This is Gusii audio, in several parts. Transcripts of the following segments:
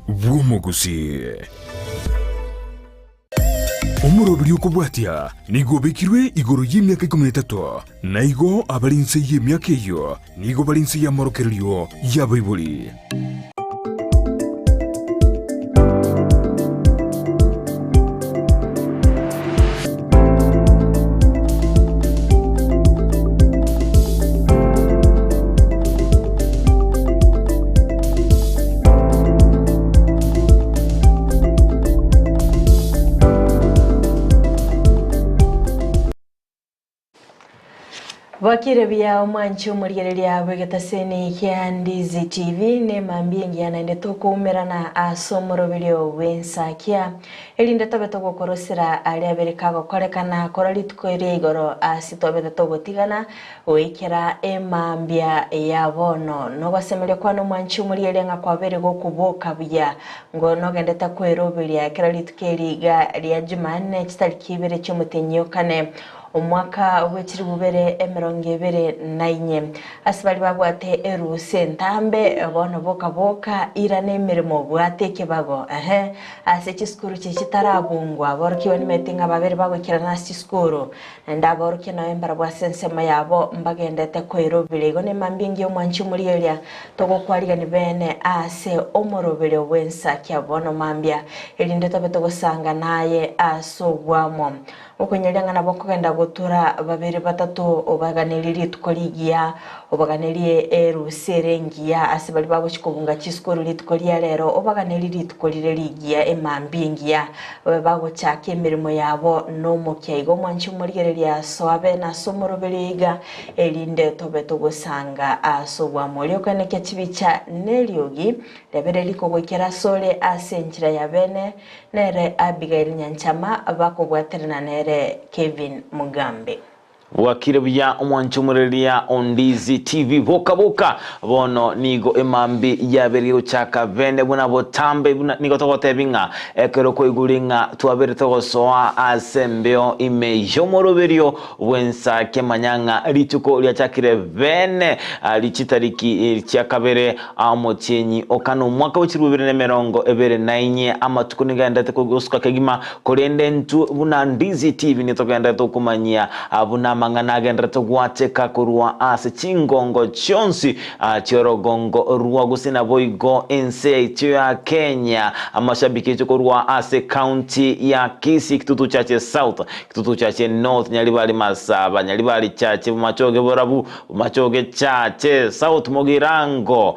bw'omogusii. Omoroberi okobwatia nigo obekirwe igoro y'emiaka ikomi na etato, na igo abare inse y'emiaka eyio nigo bare inse y'amorokererio y'abaibori. Bwakire buya omwanchi omorigereria bw'egetaseni kia Ndizi TV nemambia engiya naende tokoumerana ase omoroberio bw'ensakia erinde tobe togokorosera aria abere kagokorekana korwa rituko ria igoro ase twabete togotigana Goikera emambia ya bono nogosemeria kwane omwanchi omorieria ng'a kwabeire gokoboka buya, ngo nogendete kweroberia ekero rituko eri iga ria Jumanne chitariki ibere chi'omotienyi o kane, omwaka bwe chilifu bibere emerongo ebere na inye. Ase baria babwate erusa entambe, bono boka boka, irana emeremo obwate ekebago, ehe, ase chisukuru chiria chitarabungwa, aborokigwa nimanyete ng'a babere bagoikerana ase chisukuru, Naende aborokia nonya mbarabwo ase ensemo yabo mbagendete koiroberia. Igo nemambia engiya omwanchi omorieria, togokwarigania bene ase omoroberio bw'ensakia bono mambia, erinde tobe togosanga naye ase obwamo. Okoinyoria ng'a nabo okogenda gotura babere batato obaganerie rituko rigiya, obaganerie erusa ere engiya ase baria bagochia kobunga chisukuru rituko ria rero, obaganerie rituko rire rigiya emambia engiya. Babe bagochaka emeremo yabo nomokia. Igo omwanche omorigereria aso abe nase omoroberio iga, erinde tobe togosanga ase obwamo. Oria okoenekia chibicha neriogi riabere rikogoikera asore ase enchera ya bene, nere Abigail Nyanchama bakobwaterana nere Kevin Mugambi. Bwakire buya omwancha omoreria o Ndizi TV boka boka bono nigo emambi yabereire gochaka bene buna botambe buna nigo togotebi ng'a ekero kwaigure ng'a twabere togosoa ase embeo ime y'omoroberio bw'ensake manya ng'a rituko riachakire bene chitariki chia kabere omotienyi o kane omwaka bwe chilifu ibere na emerongo ebere na inye amatuko nigo aenderete gosuka kegima Korende intwe buna Ndizi TV nitogenderete okomanyia buna amang'ana agenderete gwateka korwa ase chingongo chionsi chi'orogongo rwa gose naboigo ense yaito ya Kenya. Amashabiki aito korwa ase county ya Kisii, Kitutu Chache South, Kitutu Chache North, Nyaribari Masaba, Nyaribari Chache, Bomachoge Borabu, Bomachoge Chache South, Mugirango,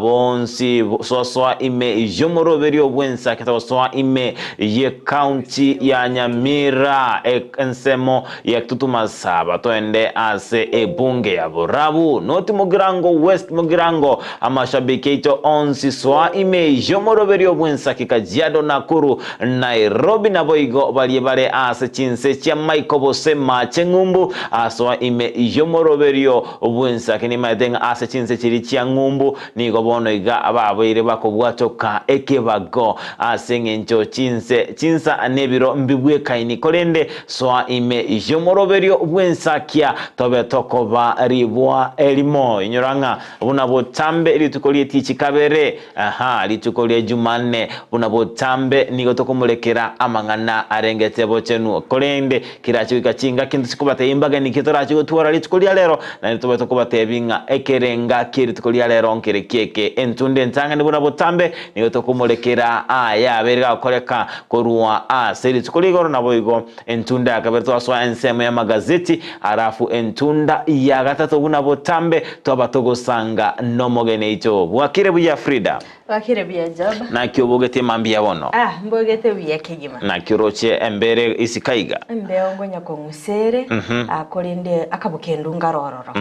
Bonsi sosoa ime y'omoroberio bw'ensake togosoa ime y'ecounty ya Nyamira ensemo ya Kitutu Masaba toende ase ebunge ya Borabu North Mugirango West Mugirango amashabiki aito onsi soa ime y'omoroberio bw'ensake Kajiado Nakuru Nairobi naboigo baria bare ase chinse chia Maiko bose Mache Ng'umbu asoa ime y'omoroberio Bw'ensake nimaete ng'a ase chinse chiria chia ng'umbu nigo bono iga babeire bakobwatoka ekebago, ase engencho chinse chinsa nebiro mbibwekaini, korende soa ime y'omoroberio bw'ensakia tobe tokoba ribwa erimo. Inyora ng'a buna botambe rituko ri'etichi kabere, Aha, rituko ria Jumanne, buna botambe nigo tokomorekera amang'ana arengete bochenu. Korende kerache goika chingaki intwe tikobatebia imbageni ki torache gotwara rituko ria rero, naende tobe tokobatebia ng'a ekerenga kie rituko ria rero nkere kieke. Entunda entang'ani buna botambe nigo tokomorekera aya abeire gakoreka korwa ase rituko ria igoro, naboigo entunda ya kabere twasoa ensemo y'amagazeti, alafu entunda ya gatato buna botambe twaba togosanga nomogeni oito. Bwakire buya Frida? Bwakire buya Job. Naki obogetie mambia bono? Ah, mbogete buya kegima. Naki oroche embere isiko aiga? Embeo ngonya kong'usa ere, ah, korende akabokendu nkare ororo.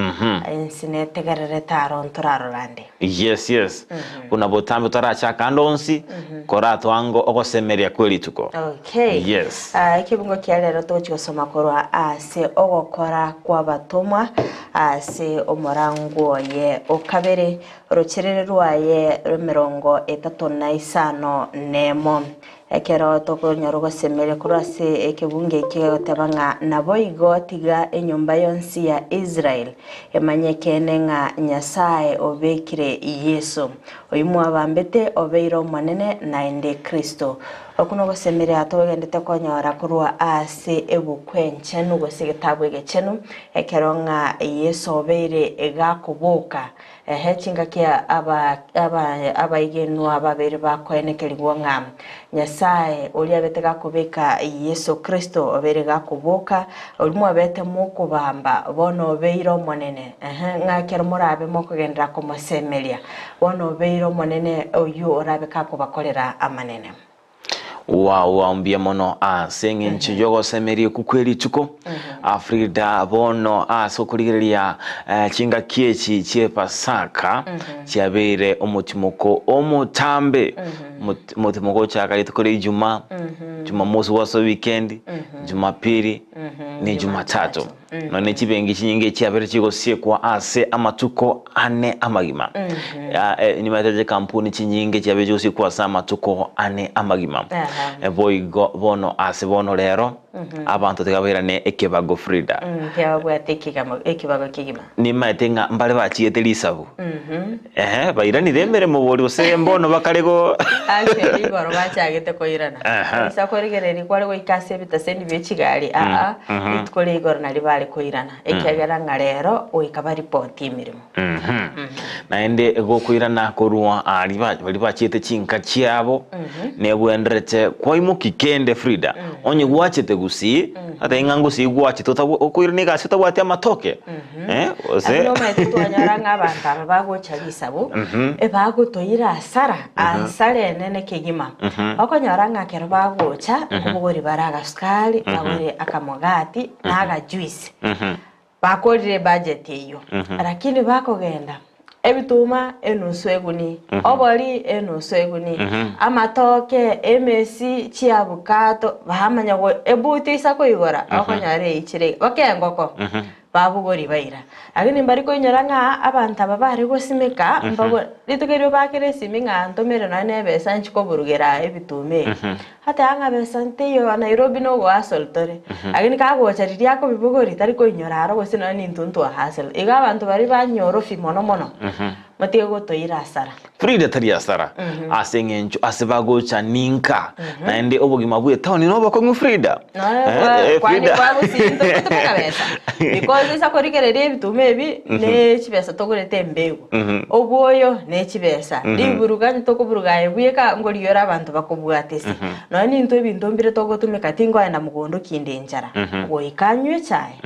Ense netegererete aro ntorarora nde. Yes yes buna botambe totarachaka ande onsi koratwango ogosemeria kwe rituko. Okay. Yes. Ah, ekebungo kia rero togochi gosoma korwa ase ogokora kw'abatomwa ase omorango oye okabere orocherere rwaye rw'emerongo etato na isano nemo. Ekero tokonyora ogosemeria korwa ase ekebungo eke gegoteba ng'a naboigo tiga enyomba yonsi ya Israel emanye ekeene ng'a Nyasae obekire Yeso, oyio mwabambete obeire Omonene naende Kristo. Okwo nogosemeria togendete konyora korwa ase ebuku enchenu gose egetabu egechenu, ekero ng'a Yeso obeire gakoboka Ehe, chingaki aba aba abaigenwa babere bakoenekerigwa ng'a Nyasae oria abete gakobeka Yeso Kristo obeire gakoboka, oria mwabete mokobamba, bono obeire Omonene, ehe, ng'a ekero morabe mokogenderera komosemeria, bono obeire Omonene oyio orabe gakobakorera amanene. Wow wow mbuya mono ase eng'encho y'ogosemeria okwo kwe rituko Frida bono ase okorigereria eh, chingaki echi chi'epasaka chiabeire omotimoko omotambe Mot- omotimoko ochaka rituko ria ijuma jumamosi gwasoa ewikendi jumapili ne jumatatu Nonya ne chibenki chinyinge chiabeire chigosiekwa ase amatuko ane amagima. Ya, eh, nimaete chikampuni chinyinge chiabeire chigosiekwa ase amatuko ane amagima. Aha. Eh, Boigo bono ase bono rero abanto tiga bairane ekebago Frida. Tiababwate ekegamo ekebago kegima. Nimaete ng'a mbare bachiete risabu. Ehe, bairanire emeremo bori gose mbono bakare go Actually igoro bachagete koirana. Aha. Ase korigereria kware goika ase ebitaseni bie chigari aa rituko ria igoro nario bare koirana ekiagera ng'a rero goika baripoti emeremo. Mhm. Naende gokoirana korwa aria ba- baria bachiete chinka chiabo nebwenderete kwaimoki kende Frida onye gwachete gusii ata ing'a ngusii gwachete otabwa okoirana egasi otabwati amatoke Eh, gose Lakini omanyete twanyora ng'a abanto aba bagocha risabu, ebagotoira asara, asara enene kegima. Okonyora ng'a ekero bagocha, nkobogori bare agasukari, bagore akamogati, na agajuice. Bakorire ebudget eyio. Lakini bakogenda, ebituma enusu eguni, obori enusu eguni, amatoke, emesi, chiabukato, bamanya go ebuti ase koigora, okonyora eichire iga, baka engoko. Babogori baira. Lakini mbari koinyora ng'a abanto aba bare gosimeka, mbago rituko erio bakera esimi ng'a ntomere nonya na ebesa nchi koburugera ebituma ebi. Ateba ng'a besa nteiyo Nairobi na ogohustle tore. Lakini kagocha riria akobibogori tari koinyora aro gose nonya nintwe ntwa hustle. Igo abanto baria banyorofi mono mono, motige gotoira asara. Frida tari asara ase eng'encho ase bagocha ninka naende obogima bw'etaoni nobokong'u Frida. Noe kwani kwagusii ntogotumeka besa because ase korigereria ebituma ebi ne chibesa togorete embegu obwoyo ne chibesa riburuga ntokoburuga aye bweka nkorigiora abanto bakobwatese nonya nintwe ebinto mbire togotumeka tinkoenda mogondo kinde enchara goika nywe echae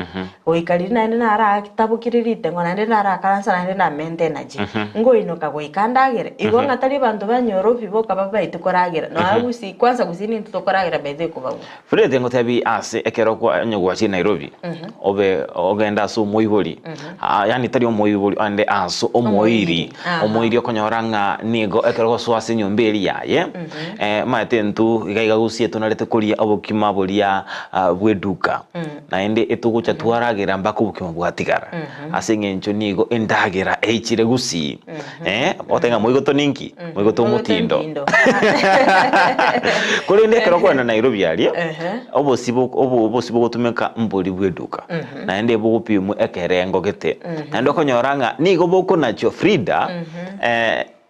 Goika riria naende naratabokire ritengo, naende narakaransa, naende namente energy, nkoinoka goika ndagere. Igo ng'a tari abanto banyorobi boka babaete koragera, nonya gusii, kwanza gusii nintwe tokoragera by the way kobabua. Fred ngotebi ase ekero kwa onye gwachire Nairobi obe ogende ase omoibori ah, yaani tari omoibori ande ase omoiri Omoiri, aha. omoiri okonyora ng'a nigo ekero gosoa ase enyomba eria yaye eh, omanyete intwe iga iga gusii tonarete koria obokima boria ah, bwa eduka Naende etogocha twaragera mpaka obokima bwatigara, ase eng'encho nigo endagera eichire gusii. Eh, ogoteba ng'a moigoto ninki? Moigoto omotindo. Korende ekero okogenda Nairobi aria, obosie bo obo obosie bogotumeka mbori bwa eduka, naende bogopimwa ekerengo gete. Naende okonyora ng'a nigo bokonachwa Frida,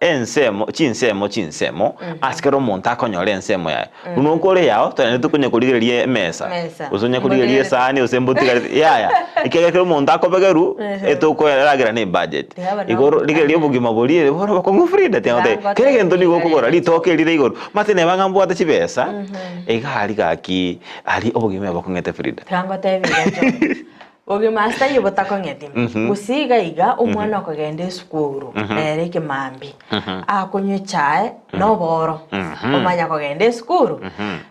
ensemo, chinsemo chinsemo, ase kera omonto akonyora ensemo yaye. Buna okore yao, tonyare tokonya korigereria emesa, Mesa. gose onye korigereria Mbotigarete. esani gose mbotigarete, yaya. Ekiagera kera omonto akobegerwa, etokoeragera na ebudget. Tiga Igoro rigereria obogima boria ere bono bokong'u Frida, tiga ngotebie, Tiga kera egento nigo ngotebie okogora, ritoke rire igoro, omanyete neba ng'a mbwate chibesa, iga aria gaki, aria obogima ebokong'ete Frida. Tiga ngotebie iga John. Bogima ase taiyo botakong'eti. Gose iga iga omwana okogenda esukuru nere ekemambi akonywa echae na oboro omanya kogenda esukuru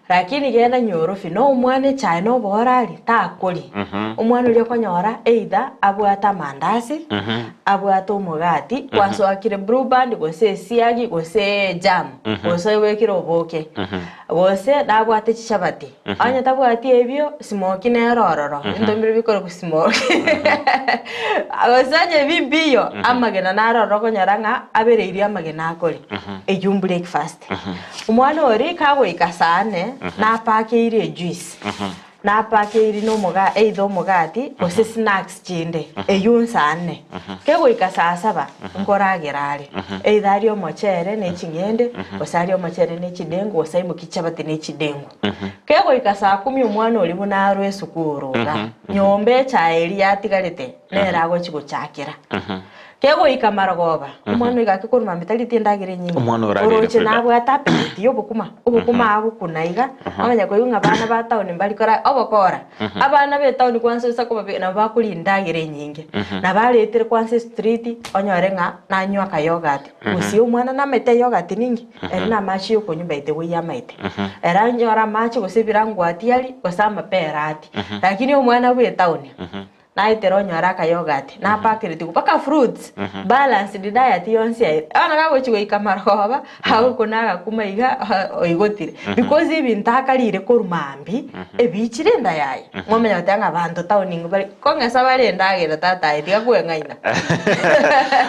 lakini genda nyorofi na omwana echae na oboro aria takori. Omwana oria okonyora either abwate amandasi, abwate omogati gwasoakire blueband gose esiagi gose ejam gose obekire oboke gose nabwate chichabati. Onye tabwati ebio, smoki nere ororo, ebinto mbire bikorokwa smoki. Gose onye ebi mbiyo, amagena naro ororo okonyora ng'a abereirie amagena akore, eyio mburi. Ebreakfast. Omwana oria kagoika saa nne, napakeire ejuice, napakeiri na omoga either omogati gose snacks chinde, eywo nsaa nne. Kegoika saa saba, nkoragera are, either arie omochere ne ching'ende, gose arie omochere ne chidengu, gose aimokie chichabati ne chidengu. Kegoika saa kumi omwana oria buna arwe esukuru iga, nyomba echae eria yatigarete, nere agochi gochakera. Kegoika marogoba, omwana oyo gaki korwa mambia tareti endagera enyinge. Omwana orageire Oroche Frida. nabwate appetite ya obokima, obokima agokuna iga, omanye koigwa ng'a abana ba town mbari kora obokora. Abana ba etown kwansa ase kobabe nabo bakoria endagera enyinge. Nabo aretire kwansa estreet, onyore ng'a nanywa akayogurt. Gose omwana namaete eyogurt ninki? Ere na amache ya okonywa by the way amaete. Ere anyore amache gose ebirangwati arie, gose amapera atie. Lakini omwana bwa etown, Naetera onyore akayogati, napakereti mpaka fruits, balanced diet yonsi aye. Bono gagochi goika marogoba, agokuna agakuma iga oigotire. Because ebinto akarire korwa mambia, ebiichire enda yaye. Momanya goteba ng'a abanto town nigo bare kong'esa bare endagera tata aye tiga kweng'aina.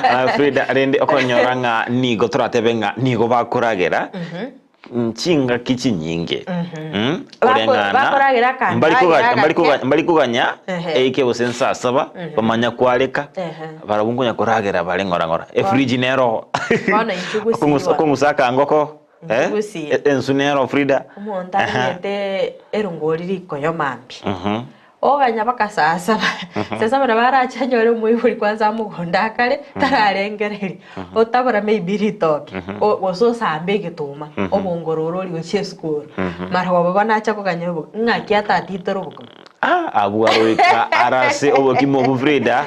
Ah, Frida, rende okonyora ng'a nigo toratebe ng'a nigo bakoragera, Chingaki chinyinge mm, Bako- koreng'ana bakoragera akandagera mbari koga- mbari agake. koga- mbari koganya Ehe. eike gose nsaa saba bamanya kwareka Ehe. barabwo nkonya koragera bare ng'ora ng'ora efridge nero Bono inche gusii Okong'usa- bono. okong'usa akangoko Inche eh, gusii. e- ensu nero Frida Omonto Aha. arigete erongori rikoyo mambia. Mhm. Oganya mpaka saa saba, saa saba nabo arache anyore omoibori kwanza amogondo akare, tararengereria, otabora maybe ritoke, o- gose osambe egetuma, obongoro oro oria gochia esukuru. Marogoba bono acha koganya obo ng'aki atatitore obokima. Ah, abwo aroika arase obokima obwo Frida,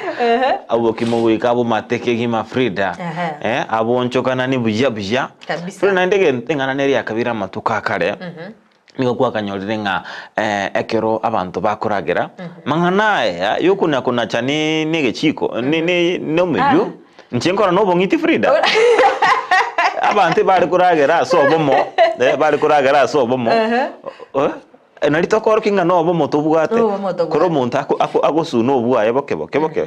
obokima goika abomate kegima Frida, Ehe. eh, abonchokanani buya buya. Kabisa. Frida naende egento eng'ana nere yakabire amatuko akare, Nigo kwakanyorire ng'a ekero abanto bakoragera, mang'ana aya y'okonakonacha negechiiko, nomoyio, inche nkora nobong'iti Frida. Abanto ebare koragera ase obomo, bare koragera ase obomo, nari tokorokia ng'a nobomo tobwate, kera omonto agosuna obwaye boke boke boke.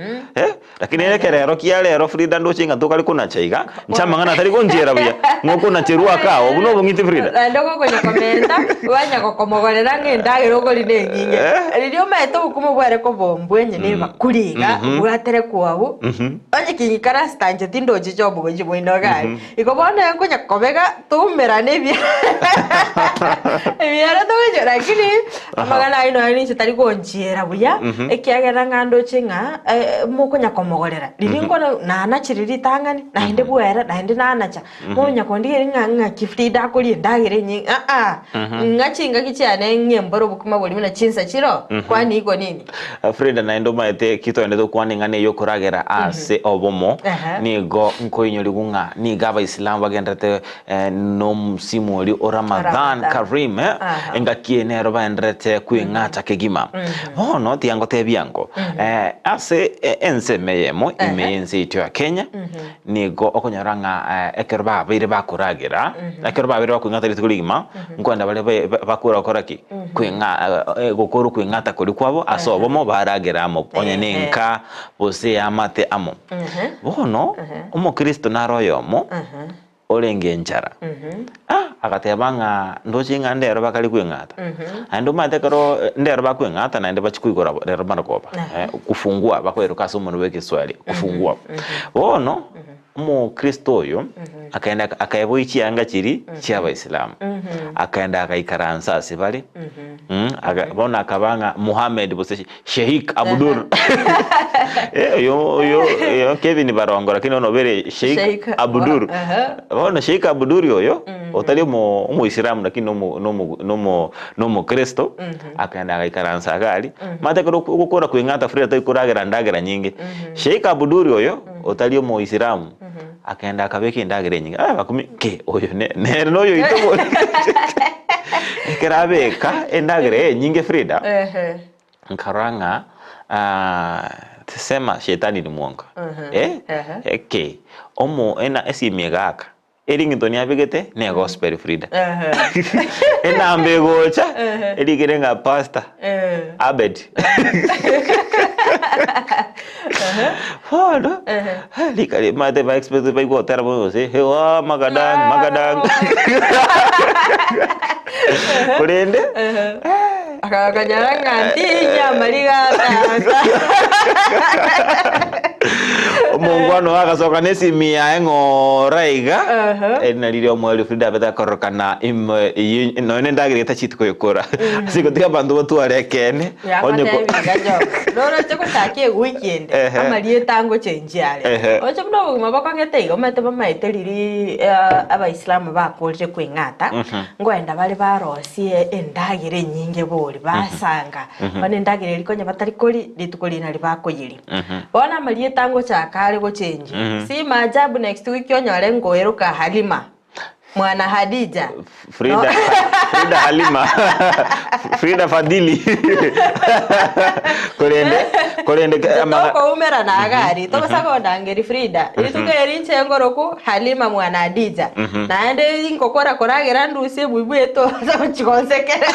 Lakini ere ekerero kia rero Frida ndoche ng'a tokare konacha iga, inche amang'ana atari gonchiera buya, ng'a okonacherwa aka obwo nobong'iti Frida. Naende ogokonya komenta, banya gokomogorera ng'a endagera okori na enyinge. Riria omaete obokima bware kobombwa onye na ebakuri iga, bwatere kwabwo, onye king'ikaranse tancheti ndoche chiobogochi bwaino iga aria. Igo bono nkonya kobega toumerane ebiara ebiara togochia lakini amang'ana ayio nonya ninche tari gonchiera buya ekiagera ng'a ndoche ng'a mokonya komogorera riria nkono nanachire ritang'ani naende bwera naende nanacha monya kondigeria ng'a ng'aki Frida akoria endagera enyinge aa ng'a chingaki chiane ng'e mbore obokima boria buna chinsa chiroo kwani iko nini. Frida naende omanyete eki togende tokwane ing'ana eye okoragera ase obomo, Ehe. nigo nkoinyorigwa ng'a nigo abaisilamu bagenderete nomsimu oria o Ramadhan Ramadhan. Kareem, eh, Aha. engaki eye nero baenderete kweng'ata kegima. Bono tiga ngotebie ango, ase ensemo eyemo ime Ehe. y'ense yaito ya Kenya, Nigo okonyora ng'a ekero babeire bakoragera, ekero babeire bakoing'ata rituko rigima, nkoenda bare bakore gokora ki? Kweng'a gokora okoing'ata koria kwabo ase obomo baragere amo, onye ne enka gose eamate amo. Bono, omokristo nare oyomo, orenge enchara, ah, agateba ng'a ndoche ng'a ndero bakare kweng'ata. Naende omanyete ekero ndero bakweng'ata naende bachie koigora rero marogoba, kufungua bakoeroka ase omonwa bwa egeswahili kufungua. Bono omokristo oyo akaenda akaeboyia chianga chiria chia abaisilamu, akaenda agaikaransa ase bare, bono akaba ng'a Muhammad gose Sheikh Abdul Eh, oyo oyo oyo Kevin Barongo lakini bono obere Sheikh Sheikh, Abdul. aha. Bono Sheikh Abdul oyo otari omo omoisilamu lakini nomo nomo nomo nomokristo akaenda agaikaransa iga aria. Omanyete ekero ogokora koing'ata Frida tori koragera endagera nyinge. Sheikh Abdul oyo otari omoisilamu akaenda akabeka endagera enyinge, ah bakumi ki oyo ne nere noyoito bori. Ekero abeka endagera eye enyinge Frida. Ehe. Nkarora ng'a sema shetani ni mwongo eh, eke omo ena esimi egaaka eringtone abegete ne gospel Frida enamba egocha erigere ng'a pastor Abed. Bono, rika rimate ba expect baigwe gotera bono gose hewa magadang magadang. Korende Akanyora ng'a ntinya amariga atata. Omongwana oyo agasoka na esimi yaye ng'ora iga, Aha. eri nari riria omweri Frida abete akororokana ime eyio nonya na endagera etachieti koyekora. Ase igo tiga abanto batware ekeene, onye ko Yagotebi iga Job, noroche gochaka ewiki ende, Ehe. amarieta angochenchia are. Ehe. Oche buna obogima bokong'ete iga, omanyete bamaete riria eh, abaisilamu bakorire koing'ata, Nkoenda bare barosie endagera enyinge bori, basanga. Bono endagera eria konya batari koria, rituko riria nario bakoyeria. Bono amarieta ngochaka are gochenjia. Si maajabu next week onyore nkoeroka Halima, mwana Hadija. Frida, Frida Halima, Frida Fadhili. Korende, korende ke- amang'a- Tokoumerana iga aria, togosa kondangeria Frida, rituko eri inche nkoroku Halima mwana Hadija. Naende ingokora koragera ndusie ebuibui etosa gochia gonsekera.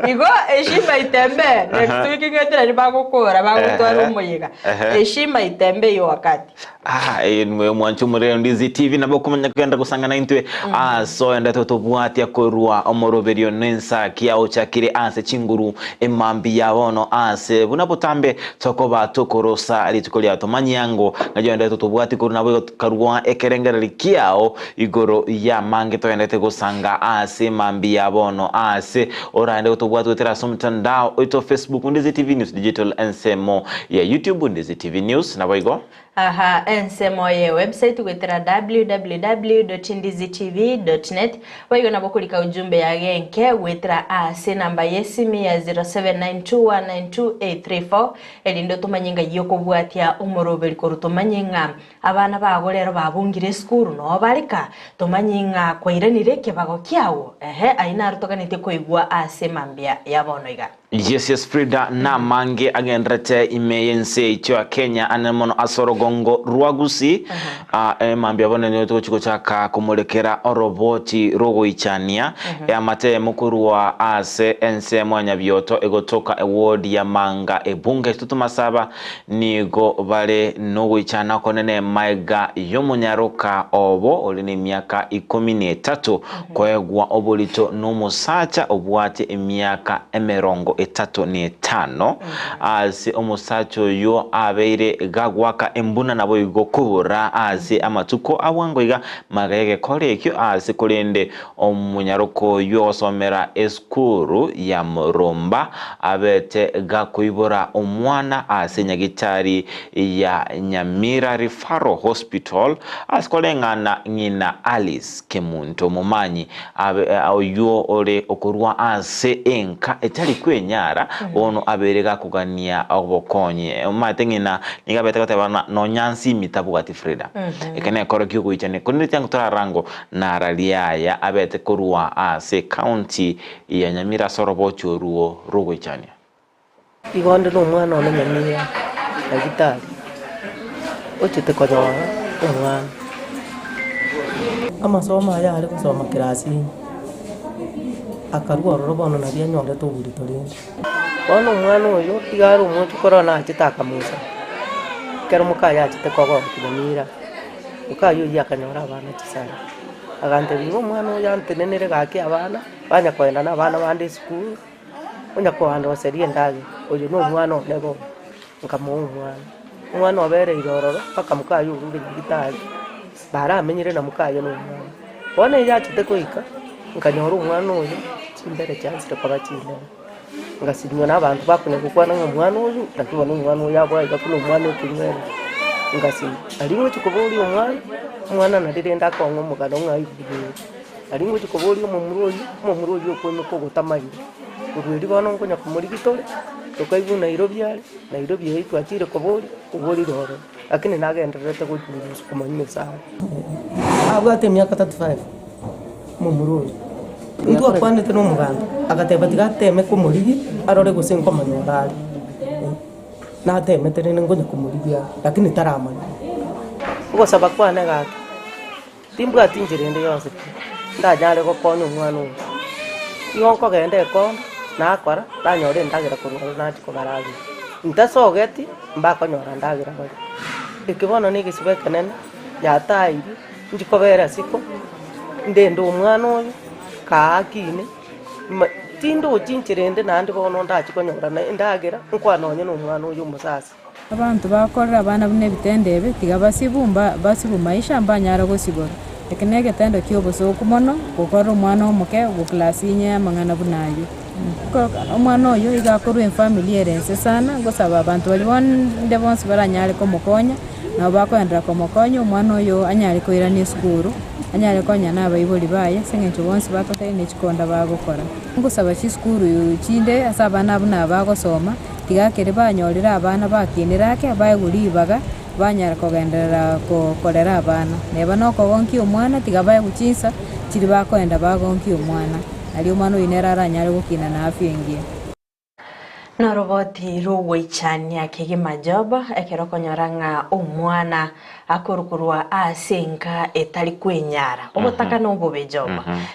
Igo heshima itembee, next week ng'ete nario bagokora bagotwara Ehe. omoyega. Ehe. Heshima itembee hiyo wakati. Ah, eye nimwe omwancho omorero Ndizi TV nabo okomanya kogenda gosangana intwe ase oende totobwatia korwa omoroberio nensaki aochakire ase chinguru emambi ya bono ase buna botambe tokoba tokorosa rituko ria tomanyia ango ng'a oende totobwati korwa nabo Karua ekerengererio kiao igoro y'amange togenderete gosanga ase mambia ya bono aase oraende gotobwata goetera ase omotandao oito Facebook Ndizi TV News Digital ensemo ya YouTube Ndizi TV News naboigo. Aha ensemo ye website goetera www.ndizitv.net boigo nabo okorika ujumbe ya genke goetera ase enamba y'esimi ya 0792192834 erinde otomanye ng'ai okobwatia omoroberi korwa tomanye ng'a Abana bago rero babungire esukuru noo bare ka, tomanyi ng'a kwairanire ekebago kiao? Ehe, ayio naro toganetie koigwa ase mambia ya bono iga. Yes yes Frida namange agenderete ime yense yaito ya Kenya ane mono ase orogongo rwa Gusii. Ah, mambia bono nigo togochi gochaka komorekera oroboti rogoichania eamate eyemo korwa ase ensemo ya Nyabioto egotoka eward ya Manga ebunge Kitutu-Masaba Nigo bare nogoichana okonene magega y'omonyaroka obo ore nemiaka ikomi na etato koegwa oborito nomosacha obwate emiaka emerongo etato na etano. Ase omosacha oyio abeire gagoaka embuna naboigo kobora ase amatuko a bwango iga magega y'egekora ekio ase korende Omonyaroka oyio ogosomera esukuru ya Murumba abete gakoibora omwana ase nyagitari ya Nyamira Referral Hospital ase koreng'ana ng'ina Alice Kemunto Momanyi abe oyio ore okorwa ase enka etari kwenyara bono abeire gakogania obokonyi. Omanyete ng'ina nigo abete goteba ng'a nonya nsimi tabwati Frida. Eke nekoro kiogoichania korende tiango torarango Nararia aya abete korwa ase ecounty ya Nyamira ase orobochi orwo rw'ogoichania. Igo onde nomwana one Nyamira Daktari, ochete konyora omwana. Amasomo aya are gosoma kirasini, akarua ororo bono nario anyorete oborito rende. Bono omwana oyo iga are omochokoro one achete akamosa, ekero mokaye achete kogokia Nyamira. Mokaye oyio akanyora abana chisare, agantebia igo omwana oyo antenenere gaki abana, banya kogenda na abana bande esukuru, onya koandoseria endagera, oyo na omwana one bono, nkamoa omwana. Omwana obereire ororo mpaka mokaye orure nyagetari, baramenyire na mokaye na omwana. Bono eyio achete goika, nkanyora omwana oyo, chimbere chiansire koba chinene, Ngasinywa na abanto bakonya gokwana ng'a omwana oyo, naki bono omwana oyo abwo aiga buna omwana ekeng'were. Ngasinywa. Nari ngochia koboria omwana, omwana nari rende akong'a omogano ng'a aigure. Nari ngochia koboria omomura oyio, omomura oyio okoimoka ogotamaire. Korwa erio bono nkonya komorigia tore, tokaigwa Nairobi are, Nairobi eyio twachire koboria, oborire ororo. Lakini nagendererete gochungusa komanya Nyasaye. Abwate emiaka 35. Momura oyo. Intwe akwanete nomoganda, agateba tiga ateme komorigia arore gose nkomonyora are. Natemete rende nkonya komorigia are, lakini taramanya. Ogosaba kwane gaki, timbwati inchera ende yonsi pi, ndanyare gokonya omwana oyo. Igo nkogenda ekona, nakora, nanyora endagera korwa aroro nachia kobaragera. Ntasogeti, mbakonyora ndagera bare. Eke bono na egesibo ekenene, yatairie, inchi kobera isiko, ndende omwana oyo, kaa akine, ma tindochi inchera ende naende bono ndachi konyora na endagera, nkwane nonye na omwana oyo omosasi. Abanto bakorera abana buna ebitendo ebi, tiga basibu mba basibu maisha mbanyare gosibora. Eke negetendo ki'obosooku mono, gokorera omwana omoke goclass inye amang'ana buna ayio. Omwana oyo iga akorwa efamiri ere ense sana, ngosaba abanto baria bonde bonsi baranyare komokonya, nabo bakoenderera komokonya omwana oyo anyare koirana esukuru, anyare konya na abaibori baye ase eng'encho bonsi batotari ne chikonda bagokora. Ngosaba chisukuru chinde ase abana buna aba bagosoma, tiga ekero banyorire abana bakinire ake, baegwe ribaga, banyara kogenderera korera abana. Neba nokogonkia omwana, tiga baegwe chinsa chiria bakoenda bagonkie omwana, nario omwana oyio nere aranyare gokina na afya engiya. Noroboti rw'ogoichania kegima Job, ekero okonyora ng'a omwana akorukurwa ase enka etari kwenyara. Obotaka nobobe Job,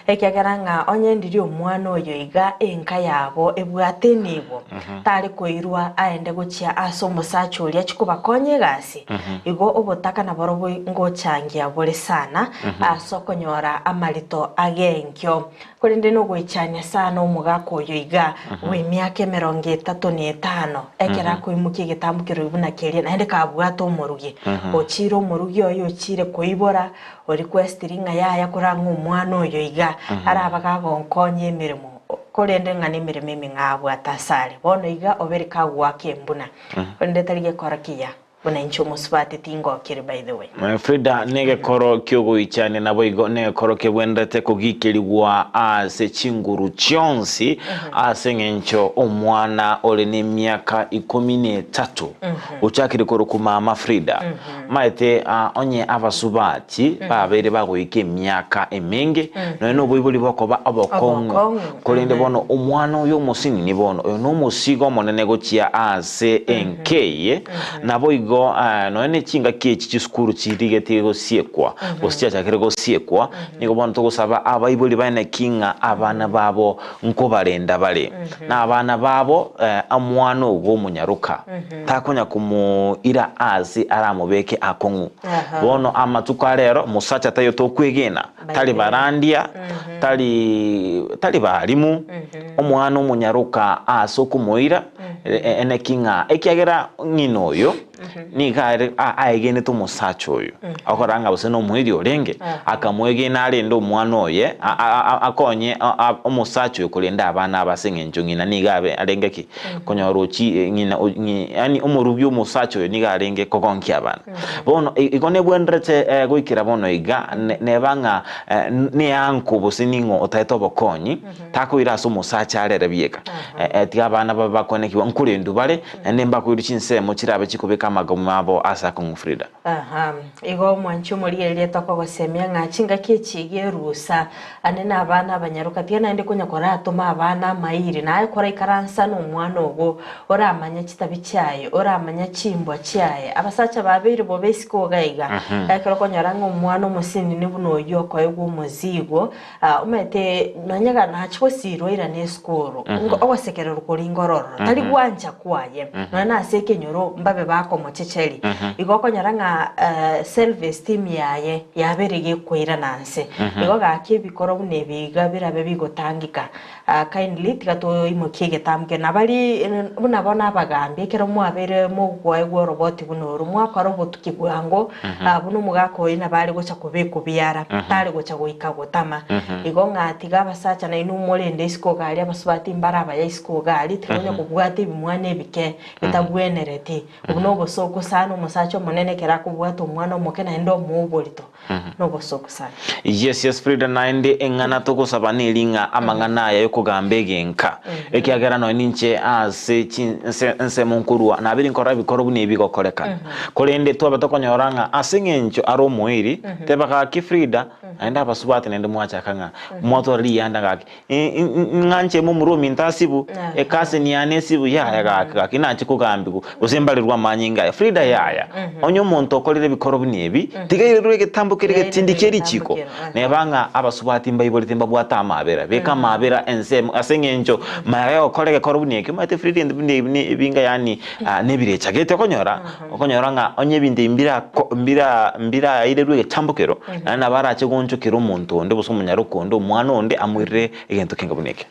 ekiagera ng'a onye ndiria omwana oyo iga enka yabo ebwate enibo, tare koirwa aende gochia ase omosacha oria achie kobakonya egasi. Igo obotaka naborobwo ngochangia bore sana ase okonyora amarito ag'enkio. Korende nogoichania sana omogaka oyo iga bw'emiaka emerongo etato na etano, ekero akoimokia egetambo kerogi buna keria, naende kabwate omorugi, ochiire omorugi oye ochiire koibora, orequestiri ng'a yaya korang'e omwana oyo iga, arabe gagonkonya emeremo, korende ng'a nemeremo emeng'ao abwate asare. Bono iga obere kagoaka embuna, korende tari gekora kiya. Buna inche omosubati tingokiri by the way. Frida, Negekoro ki'ogoichania naboigo negekoro kebwenerete kogikerigwa ase chinguru chionsi ase eng'encho omwana ore nemiaka ikomi na etato ochakire korokwa mama Frida. Maete onye abasubati babeire bagoika emiaka emenge nonya noboibori bokoba obokong'u korende bono omwana oyo omosinini bono oyo nomosigo omonene gochia ase enka eye. Naboigo nonya ne chingaki echi chisukuru chirigetie gosiekwa, gose chiachakire gosiekwa, nigo bono togosaba abaibori baye naki ng'a abana babo nkobarenda bare. Na abana babo omwana ogo omonyaroka takonya komoira aase aramobeke akong'u. Bono amatuko a rero mosacha taiyo tokwegena, tari barandia, tari tari barimu, omwana omonyaroka aase okomoira. Eneki ng'a ekiagera ng'ina oyo nigo are aegenete omosacha oyo, akorora ng'a gose nomoiri orenge, akamwegena arende omwana oye, akonye omosacha oyo korenda abana aba ase eng'encho ng'ina nigo abe arenge ki? Konyora ochi ng'ina yaani omorubi omosacha oyo nigo arenge kogonkia abana. Bono igo nebwenerete goikera bono iga, neba ng'a neanko gose ning'o otaete obokonyi. Takoira ase omosacha arere bieka. Tiga abana babe bakoenekigwa nkorendwa bare, naende mbakoirwe chinsemo chirabe chikobeka amagomwa abo ase akong'u Frida. Aha, igo omwanchi omorigereria tokogosemia ng'a chingaki echi iga erusa ande na abana abanyaroka tiga naende konya koratoma abana amairi naye koraikaransa na omwana ogo oramanye chitabi chiaye oramanye chimbwa chiaye abasacha babeire bobe isiko iga iga ekero okonyora ng'a omwana omosinini buna oyio okoegwa omozigo Omanyete nonya ga nachi gosiirwa airane esukuru, ogosekererwa koria ngorororo, tari gwancha kwaye, nonya na ase ekenyoro mbabe bakomochecheria. Igo okonyora ng'a self esteem yaye yabeire gekoirana nse. Igo gaki ebikoro buna ebi iga birabe bigotangika. Kindly tiga toimokie egetambo kere nabari buna bono abagambi ekero mwabeire mogokoegwa oroboti buna oro mwakora obotuki bwango buna omogaka oyio nabo are gocha kobekwa biara tare gocha goika gotama igo ng'a tiga abasacha nainwe morende isiko iga aria abasubati mbare abaya isiko iga aria tiga onye kobwata ebimwana ebike bitabwenereti obwo nobosooku sana omosacha omonene ekero akobwata omwana omoke naende omoa oborito nobosooku sana. Yes yes Frida naende eng'ana togosaba neri ng'a amang'ana aya yokogamba egenka ekiagera nonya ninche ase chinse ensemo nkorua nabeire nkorora ebikoro buna ebi bigokorekana korende twabe tokonyora ng'a ase eng'encho are omoiri teba gaki Frida naende abasubati naende mwachaka ng'a mwatwara riyanda gaki ng'anche momura ominto asibu ekaseni yane esibu yaya gaki gaki nache kogambigwa gose mbarerwe amanyinga. amanyinga aye. Frida yaya, onye omonto okorire ebikoro buna ebi, tiga airerwe egetambo keria Tiga getindi airerwe kie egetambo richiko. kero, eh. Neba ng'a abasubati mbaiborete mbabwate amabera, beka amabera ensemo ase eng'encho magega yogokora egekoro buna eke, omanyete Frida ebinto buna ebi ne ebinga yaani nebirecha gete okonyora, okonyora ng'a onye ebinto ebi mbirako mbira mbirairerwe egetambo kero, naende nabo arache goonchokera omonto onde gose omonyaroka onde, omwana onde amoirere egento kenga buna eke.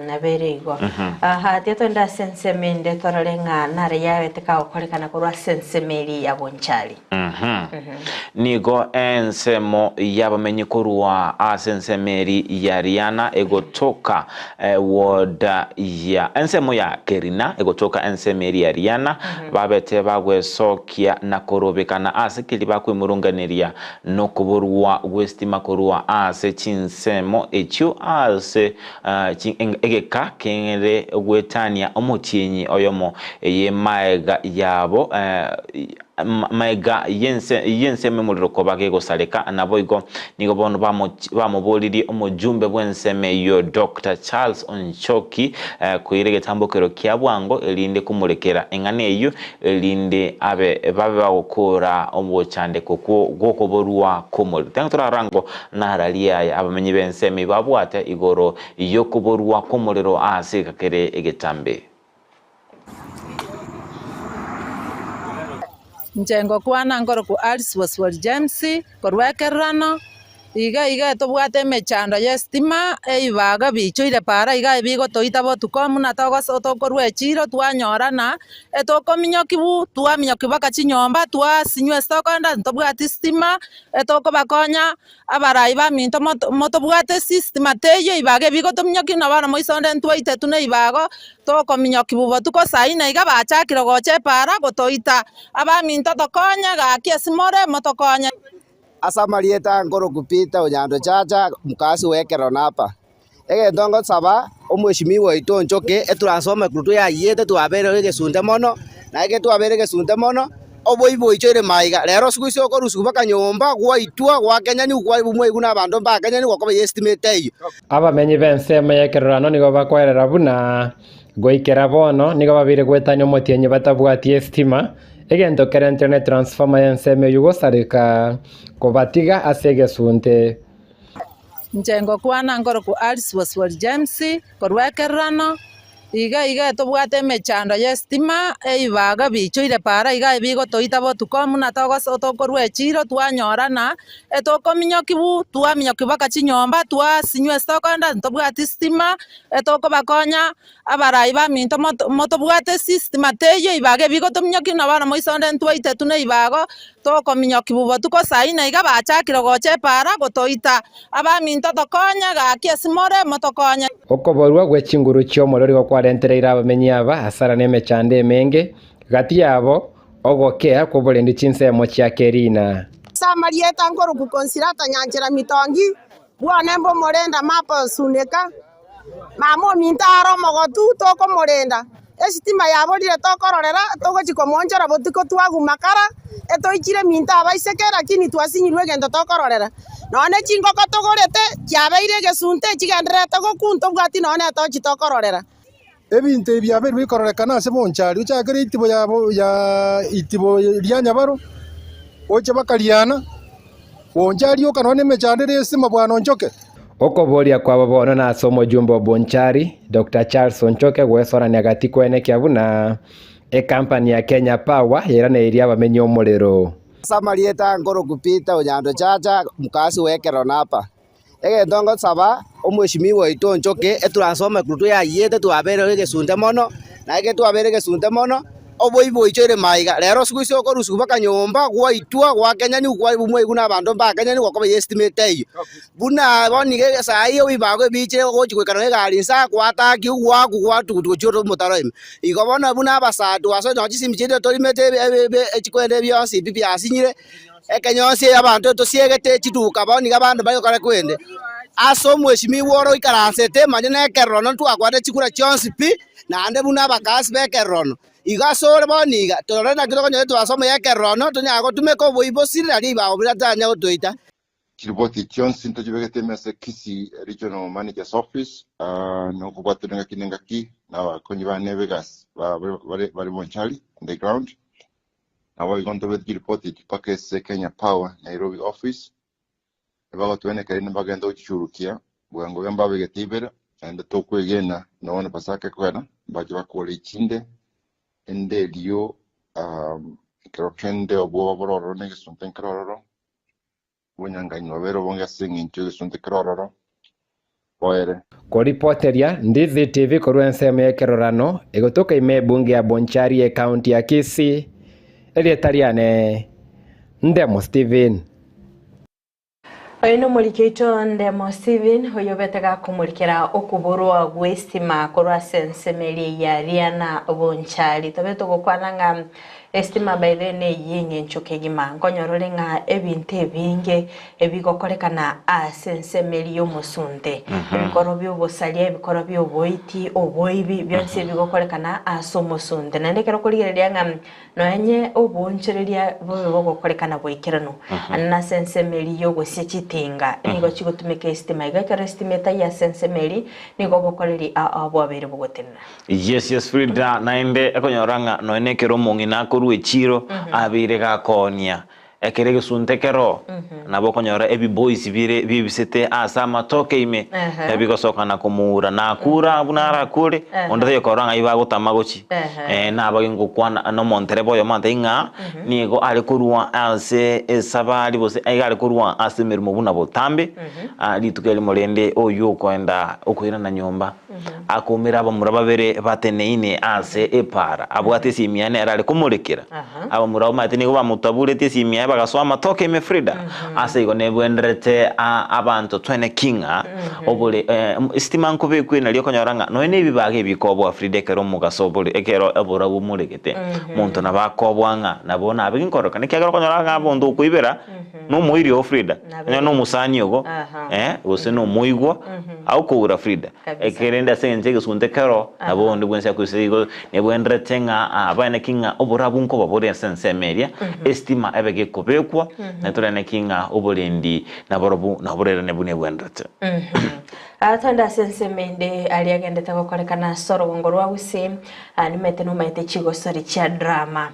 Nabo ere igo. Aha, tiga togende ase ensemo ende torore ng'a nare yabete kagokorekana korwa ase ensemo eria ya Bonchari. Nigo ensemo y'abamenyi korwa ase ensemo eria ya Riana egotoka ward ya ensemo ya Kerina egotoka ensemo eria ya Riana babete bagwesokia na korobekana ase keria bakwemurunganeria Nokoborwa gw'esitima korwa ase chinsemo echio ase egeka kere goetania omotienyi oyomo eye maega yabo maega y'ensemo emorero koba gegosareka. Naboigo nigo bono bamoboririe omojumbe bw'ensemo eyio Doctor Charles Onchoki koira egetambokero kia bwango erinde komorekera eng'ana eyio erinde abe babe bagokoora ogochandeka okwo gw'okoborwa kw'omorero. Tanga torarora ngo nararia aya abamenyi b'ensemo eyio babwate igoro y'okoborwa kw'omorero ase egeka kere egetambe. Inche ngokwana nkorokwa Alice Bosibori James, korwa ekerorano, Iga iga tobwate emechando y'esitima, ebibaga biichoire para iga ebigotoita botuko buna togoso tokorwa echiro twanyorana, etokominyokiwu twaminyokiwa mpaka chinyomba twasinywa ase tokoenda ntobwati sitima, etokobakonya abarai baminto moto motobwate sisitima teiyo ebibaga ebigotominyokia buna bono moiso onde ntwaitetwe na ebibago, tokominyokiwu botuko saa ine iga bachakire gocha epara gotoita, abaminto tokonye gaki ase more motokonye. Ase amarieta nkoroku Peter Onyando Chacha, mokasi bw'ekerero napa. Egento ngosaba omweshimiwa oito onchoke etransformer korwa twayayiete twabeire egesunte mono, na ekero twabeire egesunte mono, oboibi boichoire maiga. Rero siku ase okorusiwa mpaka nyomba gwaitwa gwakenyaniwa kwaigwa na abanto mbakenyaniwa gokoba ya estima eteiyo. Abamenyi b'ensemo y'ekerorano nigo bakwerera buna goikera bono nigo babeire goetania omotienyi batabwati estima, Egento kerentire ne transformer y'ensemo eyio gosareka kobatiga ase egesunte. Inche ngokwana nkorokwa Alice Bosibori James, korwa ekerorano, iga iga tobwate emechando y'esitima, ebibaga biichoire para iga ebigotoita botuko buna togoso tokorwa echiro twanyorana, etokominyokiwu twaminyokiwa mpaka chinyomba twasinywa ase tokoenda ntobwati sitima, etokobakonya. Abarai baminto motobwate esistima teiyo ebibago ebigotominyokia buna bono moiso onde ntwaitetwe na ebibago tokominyokiwa botuko saa ine iga bachakire gocha epaara gotoita. Abaminto tokonye gaki ase more motokonye. Okoborwa gwe chinguru chi'omorero nigo kwarentereire abamenyi aba hasara na emechando emenge, gati yabo ogokea kw'oborendi chinsemo chia Kerina. Ase amarieta nkorokwa Consolata Nyanchera Mitongi, bwane mbomorenda Maples Suneka. Mama ominto are omogotu, tokomorenda, esitima yaborire tokororera, togochia komoonchora botuko twaguma kara, etoichire minto abaiseke lakini twasinyirwe egento tokororera. Nonya ne chingoko togorete, chiabeire egesunte chigendererete gokwa ntobwati nonya ne etochi tokororera. Ebinto ebi biabeire bikororekana ase bonchari, ochakere itibo yabo ya itibo ria nyabaro, oche bakariana. Bonchari oka nonya nemechando ere esima bwana Onchoke. Okoboria kwabo bono nase omojumbe o Bonchari, Doctor Charles Onchoke gwesorania gati koenekia buna ekampani ya Kenya Power yairaneirie abamenyi omorero. Ase amarieta nkoroku Peter Onyando Chacha, mokasi bw'ekerero napa. Egento ngosaba omweshimiwa oito onchoke etransformer korwa twayayiete twabeire egesunte mono, na ekero twabeire egesunte mono, oboibi boichoire maiga. Rero siku ase okorusiwa mpaka nyomba gwaitwa gwakenyaniwa kwaigwa na abanto mbakenyaniwa gokoba ya estima eteiyo. Buna bono iga esaa eye ebibago ebiichire gochi goika nonye egari inse gwatakiwa gwakwa gwatugutwa gochia ore omotaro ime. Igo bono buna abasae twasoire nonye chisimi chiaito torimete echikwenda bionsi pi biasinyire. Ekenyonsi eye abanto tosiegete chiduka bono nigo abanto mbari gokora kwende. Ase omweshimiwa ore oikaransete manya nekerorono ntwakwanire chikura chionsi pi, naende buna abakasi b'ekerorono. Igo ase ore bono iga, torore naki tokonyora etwasomo y'ekerorono tonyare gotumeka oboibosi riria ribago biria tanya gotoita. Chiripoti chionsi ntochibegete ime ase Kisii Regional Manager's Office, nokobwatana engaki na engaki na abakonyi bane b'egasi bare Bonchari on the ground. Naboigo ntobete chiripoti echi mpaka ase Kenya Power Nairobi office, ebagotwenekera rinde mbagende gochichurukia, bwango iga mbabegete ibere, naende tokwegena nonya na Pasaka ekogera, mbache bakore echinde, ende erio ekero kende obwoba bore ororo na egesunte nkere ororo, obonyanganyi bwabeire obonge ase eng'encho y'egesunte kere ororo, boere. Koripoteria Ndizi TV korwa ensemo y'ekerorano egotoka ime ebunge ya Bonchari ekaunti ya Kisii, erieta riane Ndemo Stephen. Oyo nomoriki oito Ndemo Stephen oyobete gakomorikera okoborwa gw'estima korwa ase ensemo eria ya Riana Bonchari. Tobe togokwana ng'a Estima by the way neyie eng'encho kegima. Nkonyora ore ng'a ebinto ebinge ebigokorekana ase ensemo eria y'omosunte, ebikoro bi'obosaria, ebikoro bi'oboiti, oboibi, bionsi ebigokorekana ase omosunte. Naende ekero okorigereria ng'a nonye oboonchoreria bobe bogokorekana boikeranu, nase ensemo eria y'ogosia chitinga, nigo chigotumeka estima. Igo ekero estima etaiyo ase ensemo eria, nigo obokoreri ao bwabeire bogotenena. Yes, yes, Frida, naende ekonyora ng'a nonya na ekero omong'ina akorwa echiro abeire gakoonia, ekero egesunte kero, nabo okonyora ebiboys bire biebisete ase amatoke ime, ebigosoka na komoura, nakura buna arakure, onde taiyo korora ng'ai bagotama gochia. Nabage ngokwana na omontereba oyomo antebie ng'a nigo are korwa ase esabari gose iga are korwa ase emeremo buna botambe, rituko erimo rende oywo okoenda okoirana nyomba. Akoumera abamura babere bateneine ase epaara, abwate esimi yaye nere are komorekera. Abamura abwo omanyete nigo bamotaburetie esimi yaye bagasoa amatoke ime Frida. Ase igo nebwenderete abanto twene ki ng'a obore esitima nkobekwe nario okonyora ng'a nonya nebibaga ebikoboa Frida ekero omogaso obore ekero oborabu bomoregete monto nabo akoboa ng'a nabo nabe ginkororekana ekiagera okonyora ng'a omonto okoibera Nomoiri oo Frida, onye nomosani ogo, eh, gose nomoigwa, agokoura Frida. Ekerende ase eng'encho y'egesunte kero, nabo onde bwensi akoisa igo, nebwenderete ng'a abane ki ng'a oborabu nkoba bore ase ensemo eria, estima ebe gekobekwa, na torene ki ng'a oborendi naborobwo naborerane buna ebwenderete. Twende ase ensemo ende aria agendete gokorekana ase orogongo rwa Gusii, Nimanyete nomaete chigosori chia drama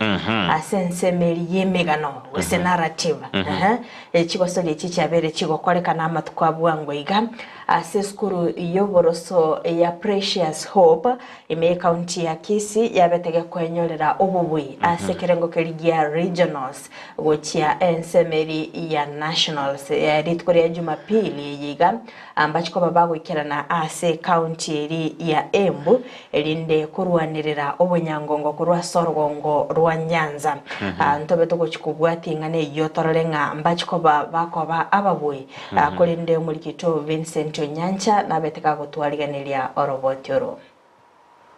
ase ensemo eria y'emegano gose narrative. Ehe, chigosori echi chiabeire chigokorekana amatuko a bwango iga ase esukuru y'oboroso ya Precious Hope ime y'ecounty ya Kisii yabete gekoenyorera obobui ase ekerengo keria gia regionals gochia ensemo eria ya nationals. Rituko ria Jumapili eye iga Mbache koba bagoikerana ase ekaunti eria ya Embu, erinde korwanerera obonyangongo korwa ase orogongo rwa Nyanza. Ntobe togochia kobwatia ing'ana eyio torore ng'a mbache koba bakoba ababui, korende omorikito Vincent Onyancha nabete gagotwarigeneria oroboti oro.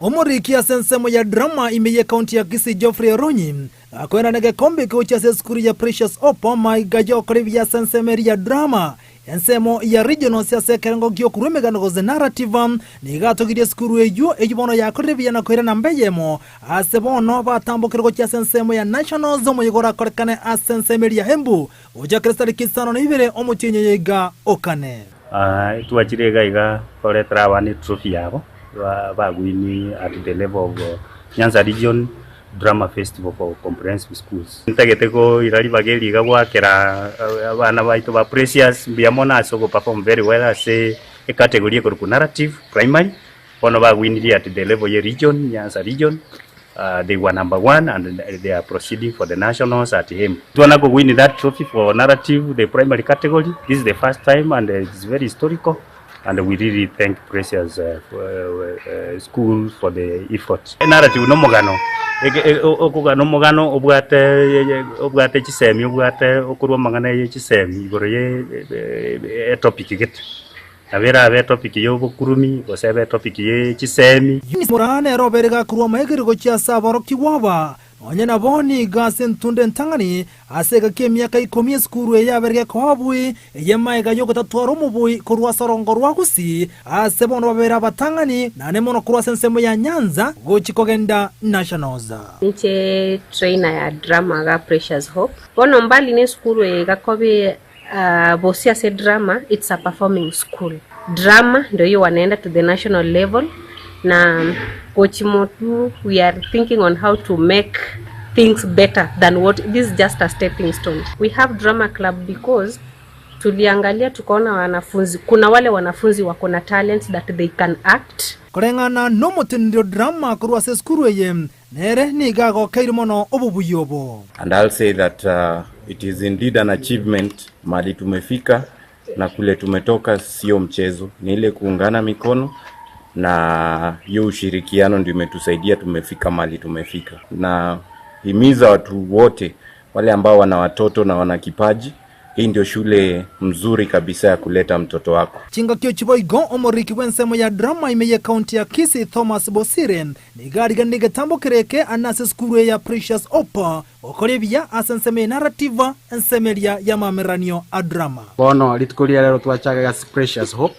Omoriki ase ensemo ya drama ime y'ecounty ya Kisii Geoffrey Oronyi akoenana egekombe eke gochia ase esukuru ya Precious Hope maiga y'okora ebiya ase ensemo eria ya drama ensemo ya regionals ase ekerengo gi'okorua emegano gose narrative. Nigo atogirie esukuru eyio eyio bono yakorire ebiya na koira namba eyemo ase bono batambokire gochia ase ensemo ya nationals omoyega orakorekane ase ensemo eria ya Embu gochakera chitariki isano na ibere omotienyi oyo iga okane. Twachire iga iga koretera abana etrophy yabo bagwini at the level of Nyanza Region Drama Festival for Comprehensive Schools. Ntagete koira ribaga eri iga goakera abana baito ba Precious mbuya mono ase ogoperform very well ase ecategory ekorokwa narrative primary, bono bagwinirie at the level ye region, Nyanza Region, they were number one and they are proceeding for the nationals at Embu. Twana kowin that trophy for narrative the primary category, this is the first time and it's very historical and we really thank Precious school for the effort. Narrative nomogano, okogana omogano obwate obwate chisemi obwate okorwa amang'ana ye chisemi igoro ye etopic gete. Nabo erabe etopic y'obokurumi gose ebe etopic ye chisemi. Moraa nere obeire gakorwa amaegeri gochia ase aborokigwa aba, Nonya nabo nigo ase entunda entang'ani ase egaki emiaka ikomi esukuru eye yabeire gekoa obobui, eye magega y'ogotatwara omobui korwa ase orongo rwa Gusii, ase bono babeire abatang'ani naende mono korwa ase ensemo ya Nyanza gochia kogenda Nationals. Inche trainer ya drama iga Precious Hope. Bono mbali na esukuru eye iga kobe bosio ase drama it's a performing school. Drama ndio hiyo wanaenda to the national level na gochi motwe we are thinking on how to make things better than what this is just a stepping stone. We have drama club because tuliangalia tukaona wanafunzi, kuna wale wanafunzi wako na talents that they can act. Koreng'ana nomoteneneri o drama korwa ase esukuru eye, nere nigo agokeire mono obobuya obo. And I'll say that uh, it is indeed an achievement mali tumefika na kule tumetoka sio mchezo, ni ile kuungana mikono na hiyo ushirikiano ndio imetusaidia tumefika mali tumefika. Na himiza watu wote wale ambao wana watoto na wana kipaji, hii ndio shule mzuri kabisa ya kuleta mtoto wako. Chingaki chiboigo omoriki bw'ensemo ya drama ime y'ekaunti ya Kisii Thomas Bosire nigo ariganire egetambo kereke ane ase esukuru eye ya Precious Hope gokora ebiya ase ensemo ye narrative ensemo eria y'amamereranio a drama. Bono rituko riria rero twachaga egasi Precious Hope,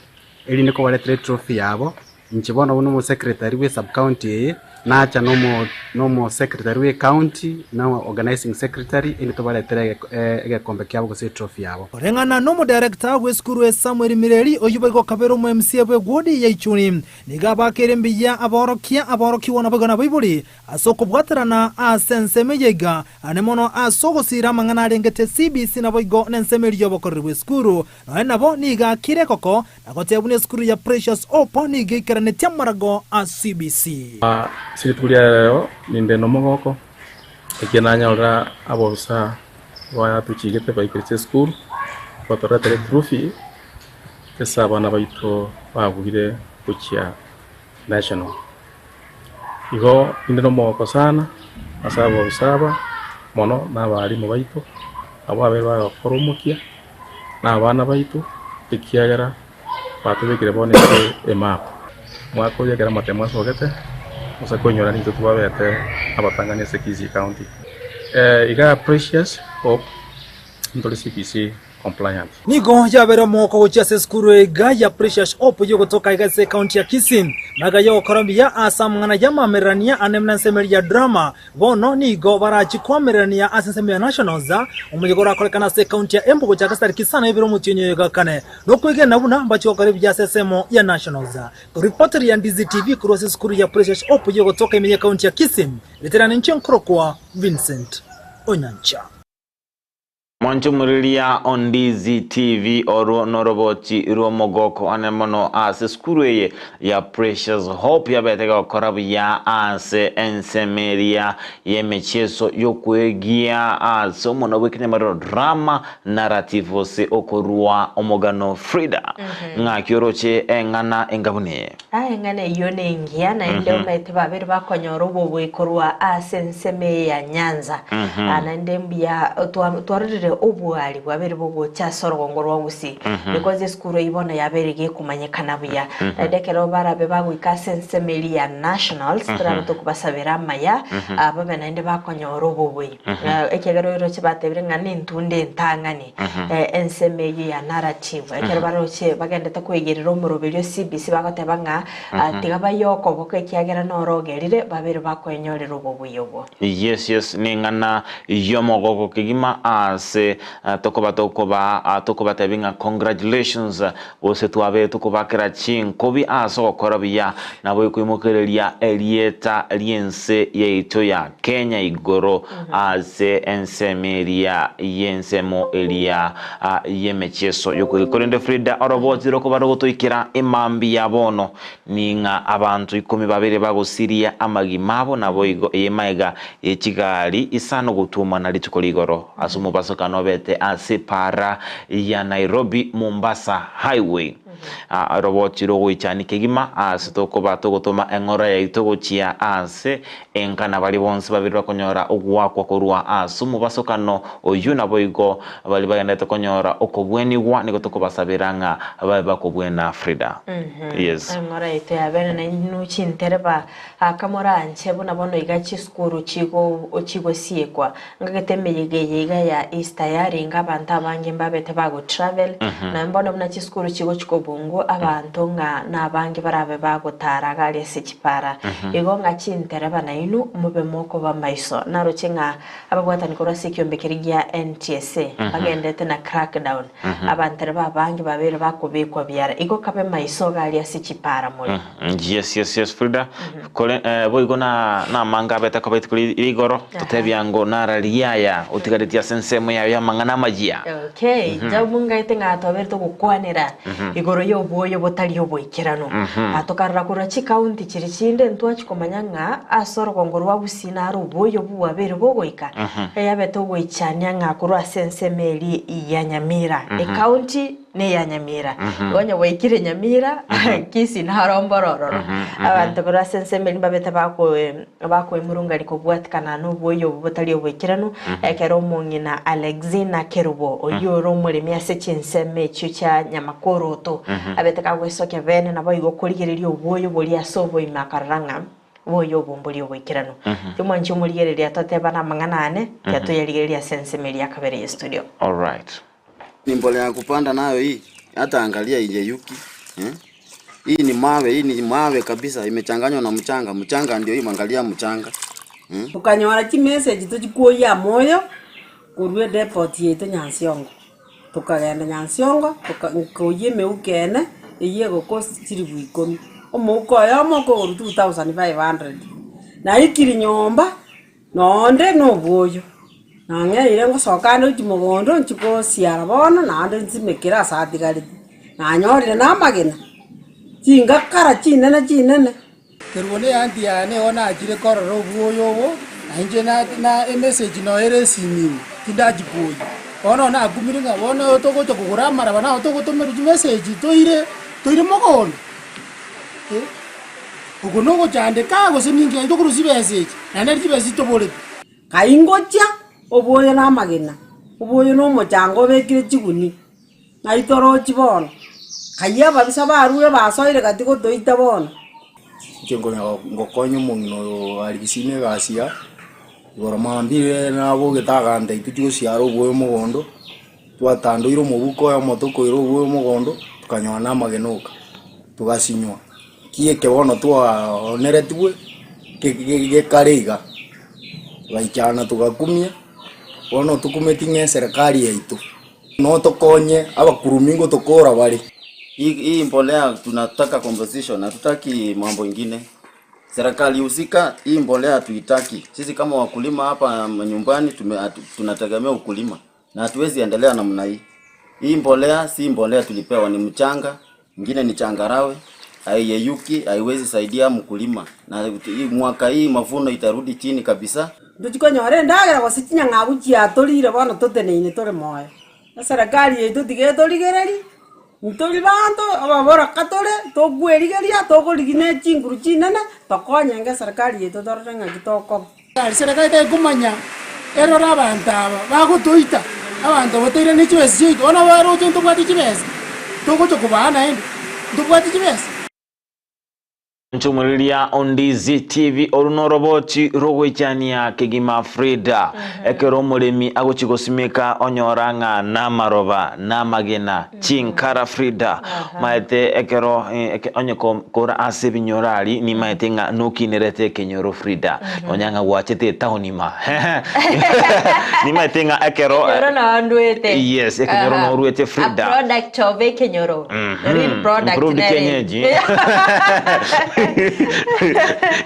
erinde kobaretera etrophy yabo, Inche bono buna omosecretary bwe sub-county eye, nacha nomo nomosecretary bwe county, na organizing secretary, inde tobaretere egekombe kiabo gose etrophy yabo. Koreng'ana nomodirector bw'esukuru eye Samuel Mireri oyio boigo okabera omo MCA bw'eward ya Ichuni, nigo abakeire mbuya aborokia, aborokigwa naboigo nabaibori ase okobwaterana ase ensemo eye iga, ane mono ase ogosiira amang'ana arengete CBC naboigo nensemo eria y'obokoreri bw'esukuru. Nonya nabo nigo akire ekoko na goteba buna esukuru ya Precious Hope nigo eikeranetie amarago a CBC. Ase rituko ria rero ninde nomogoko, ekiagera nanyorera abobisa batochigete baikire esukuru, batoretere etrophy ase abana baito babuire gochia national. Igo inde nomogoko sana ase abobisa aba mono na abalimu baito, abwo babeire bagokora omokia na abana baito, ekiagera batobekire bono ase emap. Omwaka oyo ekero amatemo asogete, ase koinyora nintwe twabete abatang'ani ase Kisii County. Iga Precious Hope ntore CBC compliant. Nigo yabere omogoko gochia ase esukuru iga ya Precious Hope yogotoka iga ase ecounty ya Kisii. Magega yogokora mbuya ase amang'ana y'amamererania ane buna ensemo eria ya drama, bono nigo barachie koamererania ase ensemo ya Nationals, omoyega orakorekane ase ecounty ya Embu gochaka chitariki isano na ibere omotienyi oyo gakane. Nokwegena buna mbachie gokora ebiya ase ensemo ya Nationals. Ripoti ya Ndizi TV korwa ase esukuru ya Precious Hope yogotoka ime y'ecounty ya Kisii, riterane inche nkorokwa Vincent Onyancha. Mwanchomoreria o Ndizi TV orwo noroboti rw'omogoko one mono ase esukuru eye ya Precious Hope yabete gokora buya ase ensemo eria y'emechieso y'okwegia ase omonwa bw'ekenyamarero drama narrative ase okorua omogano Frida. Ng'aki oroche eng'ana enga buna eye? Aa eng'ana eyio nengiya, naende omanyete babere bakonyora obobui korwa ase ensemo eye ya Nyanza. Aa naende mbuya twa- twarorire obwari bwabere bogocha ase orogongo rwa Gusii because esukuru eyio bono yabeire gekomanyekana buya. Naende ekero barabe bagoika ase ensemo eria ya nationals, torabe tokobasabera amaya, aa babe naende bakonyora obobui. Ekiagera oiroche batebire ng'a nentunda entang'ani. Ensemo eyio ya narrative, ekero baroche bagendete koigerera omoroberio CBC bagoteba ng'a tiga baye okoboko ekiagera noro ogerire babere bakoenyorera obobuya obwo. Yes yes neng'ana yomogoko kegima ase tokoba tokoba tokobatebi ng'a congratulations gose twabe tokobakera chinkobi ase ogokora buya nabo ekoimokereria erieta riense yaito ya Kenya igoro ase ensemo eria y'ensemo eria y'emechieso y'okoigwa. Korende Frida, oroboti rokoba rogotoikera emambia ya bono, ning'a abanto ikomi babere bagosiria amagima abo, naboigo ey'emaega ye chigari isano gotwomana rituko rigoro ase omobasokano obete ase epaara ya Nairobi Mombasa Highway. Oroboti rogoichania kegima ase tokoba togotoma eng'ora yaito gochia ase Enka na baria bonsi babere bakonyora ogoakwa korwa ase omobasokano oyio, naboigo baria bagenderete konyora okobwenigwa, nigo tokobasabera ng'a babe bakobwena. Frida. Yes. Eng'ora yaito yabere nainwe chintereba aka moranche buna bono iga chisukuru chigo chigosiekwa ngagete emeyega eye iga ya Easter yarenge abanto abange mbabete bago travel na bono buna chisukuru chigochi. Botuko bongwo abanto ng'a nabange barabe bagotara iga aria ase chipara. Igo ng'a chintereba nainwe mobe mokoba maiso. Naroche ng'a ababwatani korwa ase ekiombe keria gia NTSA bagendete na crackdown. Abantereba abange babeire bakobekwa biara. Igo kabe maiso iga aria ase chipara more. Yes, yes, yes, Frida. Kore, eh, boigo na namanga abete koba rituko ri- rigoro, totebia ngo nararia aya otigaretie ase ensemo yayo y'amang'ana amayia. Okay, jabu ngaete ng'a twabere togokwanera igoro y'obwoyo botari oboikeranu. Ah, tokarora korwa chikaunti chiri chinde ntwachi komanya ng'a ase orogongo rwa Gusii naro obwoyo obwo bwabeire bogoika, eyabete ogoichania ng'a korwa ase ensemo eria ya Nyamira, ekaunti neya Nyamira. Igo onye gwaikire Nyamira, Kisii naro mboro ororo. Abanto korwa ase ensemo eria mbabete bakoe bakoemurungania kobwatikana noboyia obo botari oboikeranu, ekero omong'ina Alexina Kerubo, oyio ore omoremi ase chinsemo echio chia Nyamakoroto, abete kagwesokia bene naboigo korigereria obwoyo boria ase oboime akarora ng'a boyia obo mboria oboikeranu. Timwancha omorigereria totebane amang'ana ane, tiga toyarigererie ase ensemo eria ya kabere ye studio. Alright. Ni mbolea ya kupanda nayo hii, hata angalia haiyeyuki eh? Hii ni mawe, hii ni mawe kabisa imechanganywa na mchanga, mchanga ndio hii, angalia mchanga eh? Tokanyora chimessage tochikwoyia amoyo korwa edepot yaito Nyansiongo, tokagenda Nyansiongo toka nkoyia emeuko ene, eywo egokost chilifu ikomi, omouko oyomo okogorwa 2500. Naikire nyomba. Nonde nobwoyo, nang'eire ngosoka ande gochia mogondo nchie gosiara bono naende nsimekere ase atigarete, nanyorire na amagena, chingakara chinene chinene. Kerubo ne eanti yane nigo nachire korora obwoyo obo, na inche na na emessage noyo ere esimi ime, tindachikwoyia. Bono nakumire ng'a bono togocha kogora amaraba nabo togotomerwa chimessage toire toire mogondo eh. Oko nogochandeka, gose ninki naintwe korwa chibesa echi, naende nari chibesa echi toborete. Kai ngochia, obwoyo na amagena, obwoyo na omochanga obekire chiguni, ng'ai torochi bono? Kai ababisa barure basoire gati gotoita bono. Inche nkonya ngokonya omong'ina oyo arigisia na egasi ya igoro mambia nabogete aganta intwe chigosiara obwoyo mogondo, twatandoire omobuko oyomo tokoira obwoyo mogondo, tokanyora na amagena oka, togasinywa. Ki eke bono twaoneretigwe gekare iga, togaichana togakumia, bono tokumeti ng'a eserekari yaito notokonye abakurumi ngotokora bare. Hii mbolea tunataka compensation, hatutaki mambo ingine. Serikali husika, hii mbolea hatuitaki. Sisi kama wakulima hapa nyumbani tunategemea ukulima na hatuwezi endelea namna hii. Hii mbolea si mbolea tulipewa, ni mchanga, ingine ni changarawe, haiyeyuki, haiwezi saidia mkulima. Na hii mwaka hii mavuno itarudi chini kabisa. Ntochi konyora endagera gose chinyang'abu chiatorire bono toteneine tore moyo. Eserekari yaito tiga etorigererie, ntori banto ababoraka tore, tokwerigeria, tokorigia ne chinguru chinene, tokonyenge eserekari yaito torore ng'aki tokoba. Eserekari tekomanya erore abanto aba bagotoita, abanto batairanie chibesa chiaito, bono baroche ntobwate chibesa, togocha kobaa naende, ntobwate chibesa. Nchomoriria Ondizi TV oru noroboti rogoichania kegima Frida. Ekero omoremi agochi gosimeka onyora ng'a namaroba, namagena, chinkara Frida. Maete ekero onye kora ase ebinyoro aria nimaete ng'a nokinerete ekenyoro Frida. Nonya ng'a gwachete etaoni ma. Nimaete ng'a ekero Ekenyoro noo ndwete. Yes, ekenyoro noo orwete Frida. A product of ekenyoro. Real product Improved nere. kienyeji.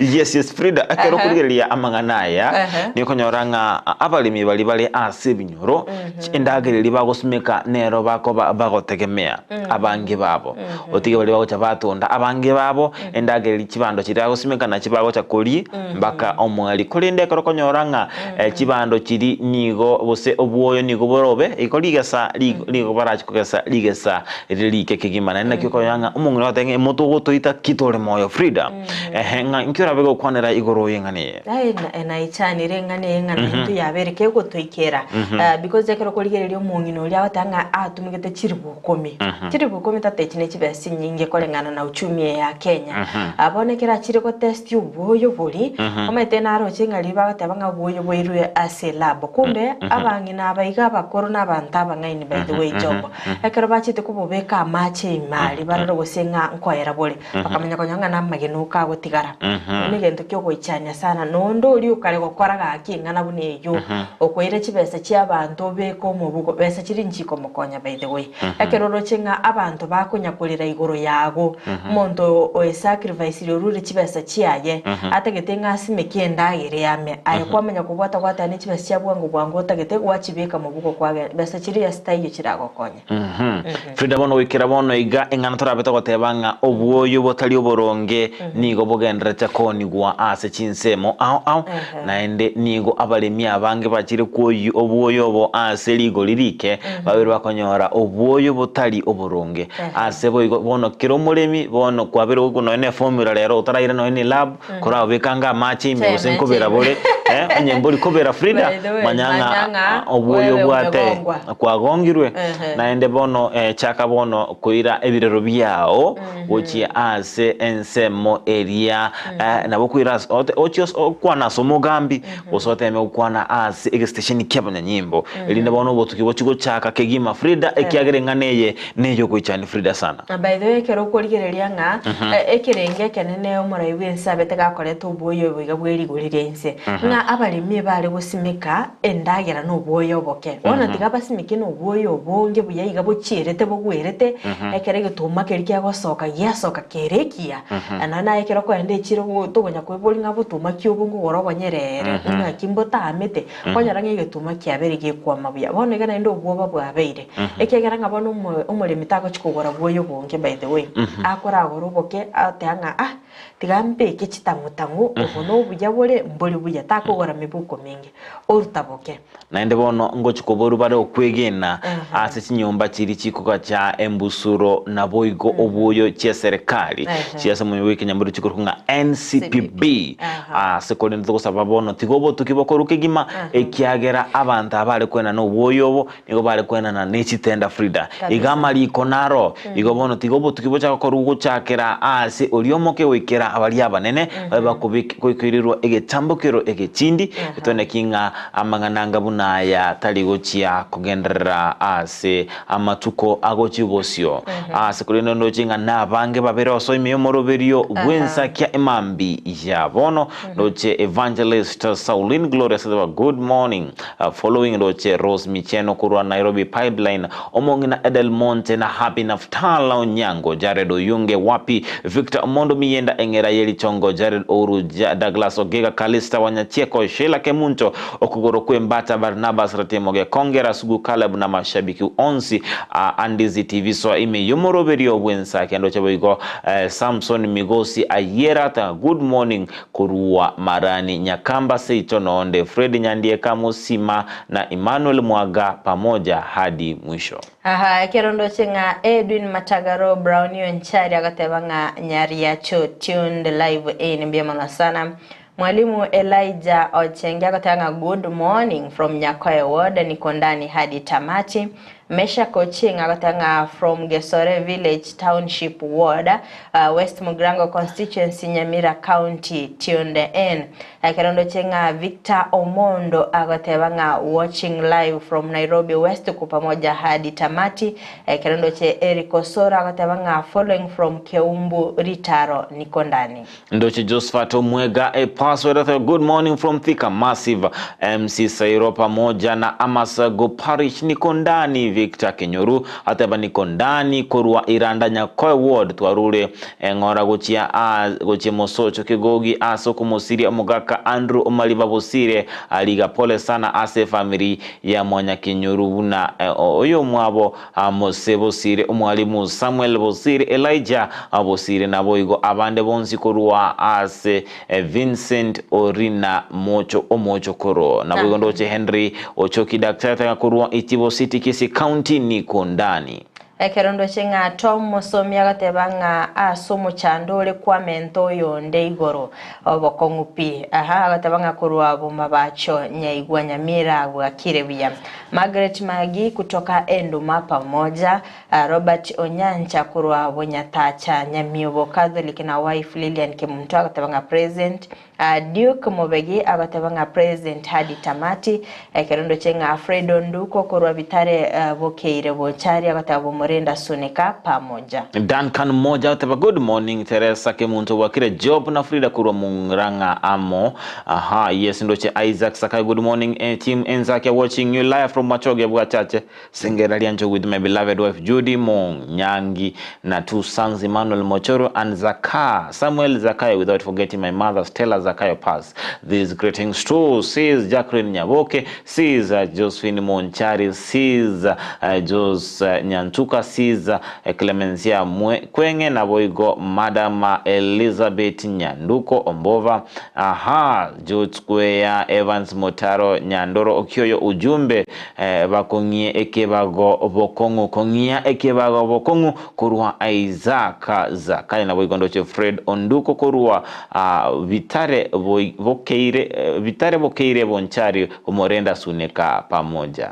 Yes, yes, Frida, ekero okorigereria amang'ana aya, nigo okonyora ng'a abaremi baria bare ase ebinyoro, endagera eria bagosimeka nero bakoba bagotegemea abange babo. Otige baria bagocha batonda abange babo, endagera eria chibando chiria bagosimeka nachi bagocha koria mpaka omoerio. Korende ekero okonyora ng'a chibando chiria nigo gose obwoyo nigo borobe, igo rigesa nigo barache kogesa rigesa rire rike kegima. Naende naki okonyora ng'a omong'ina ogoteba ng'a emote ogotoita ki tore moyo. Frida ehe ng'a inki orabe gokwanera igoro y'eng'ana eye? Aye na- naichanire eng'ana eye ng'a naintwe yabere kegotoikera. Because ekero okorigereria omong'ina oria agoteba ng'a atumegete chiribu ikomi. Chiribu ikomi tata echi ne chibesa chinyinge koreng'ana na uchumi eye ya Kenya. Bono ekero achire gotesti obwoyo boria, omanyete naroche ng'a riria bagoteba ng'a obwoyo bwairwe ase elab. Kumbe abang'ina aba iga abakoro na abanto abang'aini by the way Job. Ekero bachete kobobeka amache ime aria barore gose ng'a nkoera bore, bakamanya konya ng'a namagena oka agotigara. Bono egento kiogoichania sana, nonde oria okare gokora gaki eng'ana buna eyio, okoira chibesa chiabanto obeke omobuko, besa chiria nchikomokonya by the way. Ekero oroche ng'a abanto bakonya korera igoro yago, omonto oesacrificire orure chibesa chiaye, atagete ng'a asimeke endagera eame, aye kwamanya kobwata gwateba ne chibesa chia bwango bwango otagete gwachibeka mobuko kwagenda, besa chiria taiyo chiragokonye. Frida bono goikera bono iga eng'ana torabe togoteba ng'a obwoyo botari oboronge nigo bogendererete koonigwa ase chinsemo ao ao, naende nigo abaremi abange bachire kwoyia obwoyo obo ase rigori rike, babere bakonyora obwoyo botari oboronge. Ase boigo bono kera omoremi bono kwabere goikwa nonya ne formula rero otaraira nonya ne lab, Korabobeka anga amache ime gose Teme, nkobera teme. bore, eh, onye mbori kobera Frida, By the way, manya manya ng'a ng'a obwoyo wewe obwate umegongwa. kwagongirwe. Ehe. Naende bono eh, chaka bono koira ebirero biao gochia ase ensemo eria eh, nabo koira ase ote ochie ase okwana ase omogambi gose oteme gokwana ase egesitesheni kia abanyanyimbo erinde bono obotuki bochie gochaka kegima Frida ekiagera eng'ana eye Neyogoichani Frida sana. Na by the way ekero okorigereria ng'a ekerengo ekenene omorai bw'ense abete gakoreta obwoyo obo iga bwe rigori ria inse, ng'a abaremi ebare gosimeka endagera na obwoyo oboke. Bono tiga basimeke na obwoyo obonge buya iga bochierete bogwerete, ekero egetuma keria kegosoka giasoka kere ekiya. Nonya naye ekero okoenda echiro tokonya koeboria ng'a botuma ki obo nkogora obonyerere, ng'aki mbotaamete, Kwanyora ng'a egetuma kiabeire gekwama buya. Bono iga naende obwoba bwabeire, ekiagera ng'a bono omoremi tagochia kogora bwoyo obonge by the way, akoragore oboke ateba ng'a ah, tiga mbeke chitang'u-tang'u, obo nobuya bore, mbori buya, takogora mebuko menge, oruta boke. Naende bono ngochia koborwa bare okwegena ase chinyomba chiria chikogacha embusuro naboigo obwoyo chi'eserekari chia ase omonyo bw'ekenyamorero chikorokwa ng'a NCPB. Ase korende togosaba bono tiga obotuki bokorwe kegima, ekiagera abanto aba bare kwenana obwoyo obo nigo bare kwenana ne chitenda Frida. Iga amariko naro. Igo bono tiga obotuki bochake korwa gochakera aase oria omoke goikera abaria abanene, babe bakoikoirirwa egetambokero egetindi, toneki ng'a amang'ana anga buna aya tari gochia kogenderera ase amatuko agochia bosio. Ase korende ndoche ng'a nabange babere osoa ime y'omoroberio bw'ensakia emambi ya bono, ndoche Evangelist Sauline Gloria Sezeba, good morning. Following ndoche Rose Micheno korwa Nairobi Pipeline, Omong'ina Edel Monte na Happy Naftala Onyango, Jared Oyunge Wapi, Victor Omondo Miyenda Eng'era ye Richongo, Jared Ouru, Douglas Ogega, Calista Wanyachieko, Sheila Kemunto, Okogoro kw'Embata, Barnabas Ratemo Gekonge, Rasugu Caleb na mashabiki onsi a Andizi TV soa ime y'omoroberio bw'ensake ndoche boigo Samson Migosi Ayiera good morning Korwa Marani Nyakamba seito noonde Fred Nyandieka Mosima na Emmanuel Mwaga pamoja hadi mwisho. Aha, ekero ndoche ng'a Edwin Matagaro Brownie Onchari agateba ng'a Nyariacho tuned live in mbuya mono sana. Mwalimu Elijah Ochenge agoteba ng'a good morning from Nyakoe ward niko ndani hadi tamati. Meshack Ochieng agoteba ng'a from Gesore village township ward West Mugirango constituency Nyamira county tuned in. Ekero ndoche ng'a Victor Omondo agoteba ng'a watching live from Nairobi West tuko pamoja hadi tamati. Ekero ndoche Eric Osoro agoteba ng'a following from Keumbu Ritaro niko ndani. Ndoche Josphat Omwega a password ateba good morning from Thika Massive MC Sairo pamoja na Amasago Parish niko ndani Victor Kenyoru ateba niko ndani korwa Iranda Nyakoe ward twarure eng'ora gochia a gochia Mosocho Kegogi ase okomosiria omogaka Andrew Omariba Bosire ariga pole sana ase efamiri ya Mwanyakenyoru buna oyomwabo Amose Bosire, Omwalimu Samuel Bosire, Elijah Bosire, naboigo abande bonsi korwa ase Vincent Orina Mocho Omochokoro. Naboigo ndoche Henry Ochoki Daktari korwa Itibo City Kisii County niko ndani. Ekero ndoche ng'a Tom mosomi agateba ng'a ase omochando ore kwamenta oyonde igoro obokong'u pi. Aha, agateba ng'a korwa bomabacho nyaigwa Nyamira bwakire buya. Margaret Magi kutoka Enduma pamoja, Robert Onyancha korwa Bonyatacha Nyamiobo Catholic na wife Lilian Kemunto agateba ng'a present. Duke Mobegi agateba ng'a President hadi tamati, ekero ndoche ng'a Fredo Nduko korwa Bitare bokeire Bonchari agateba Bomorenda Suneka pamoja. Duncan Moja agateba good morning Teresa Kemunto bwakire Job na Frida korwa Murang'a amo aha yes ndoche Isaac Sakai good morning eh, team Enzakia watching you live from Machoge Bwachache Sengera Riancho with my beloved wife Judy Munyangi na two sons Emmanuel Mochoro and Zaka Samuel Zakayo without forgetting my mother Stella Zakayo Pass. These greetings to sis Jacqueline Nyaboke, sis Josephine Monchari, sis Jos Nyantuka, sis Clemencia Kwenge naboigo Madam Elizabeth Nyanduko Ombova aha George Kweya Evans Motaro Nyandoro Okioyo ujumbe Bakong'ie ekebago bokong'u, kong'ia ekebago bokong'u korwa Isaac Zakayo, naboigo ndoche Fred Onduko korwa Bitare bokeire Bitare bokeire Bonchari Omorenda Suneka pamoja.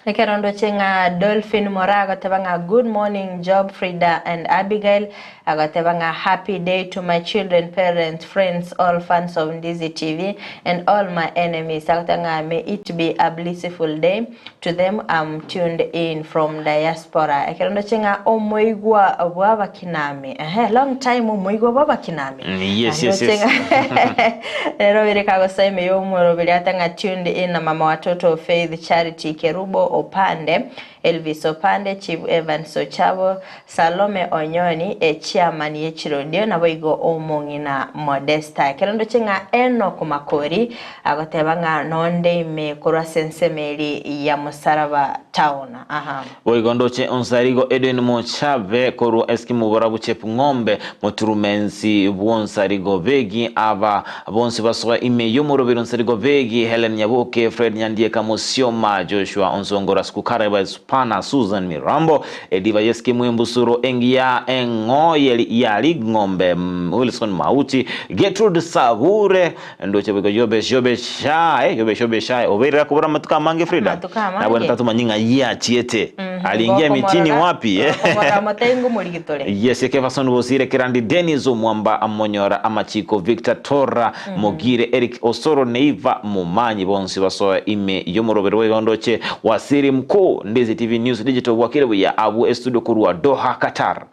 Ekero ndoche ng'a Dolphin Moraa agoteba ng'a good morning Job, Frida and Abigail, Agoteba ng'a happy day to my children, parents, friends, all fans of Ndizi TV and all my enemies. Agoteba ng'a may it be a blissful day to them am tuned in from diaspora. Ekero ndoche ng'a omoigwa bw'abakinami ehe long time omoigwa bw'abakinami Yes, yes, Ndoche yes. ng'a rero bire kagosa ime y'omoroberi ate ng'a tuned in na mama watoto Faith Charity Kerubo Opande Elvis Opande, Chief Evans Ochabo, Salome Onyoni, echairman ye chirodio, naboigo omong'ina Modesta. Ekero ndoche ng'a Enock Makori agoteba ng'a nonde ime korwa ase ensemo eri ya Musaraba Town. Aha. Boigo ndoche Onsarigo Edwin Mochabe korwa Eskimu Borabu Chepng'ombe Moturumensi bw'Onsarigo Begi aba bonsi basoa ime y'omoroberi Onsarigo Begi Helen Nyaboke Fred Nyandieka Mosioma Joshua Onsongora Sukukara Spana Susan Mirambo Ediba y'Eskimu Embusuro Engiya Eng'o ya Rigng'ombe Wilson Mauti Gertrude Sabure Ndoche boigo Yobesh Yobeshai Yobesh Yobeshai obeire akobora amatuko amange Frida Amatuko amange. Nabwene tatomanyi ng'a yachiete Aringia emitini Gokomorora wapi gokomorora motengo morigitore. Yes Kefason Bosire Kerandi Dennis Omwamba Monyora Amachiko Victor Tora Mogire Eric Osoro Neiva Momanyi bonsi basoe ime y'omorobero boigo ndoche Wasiri Mkuu Ndizi TV News Digital bwakire buya abwo estudio korwa Doha Qatar.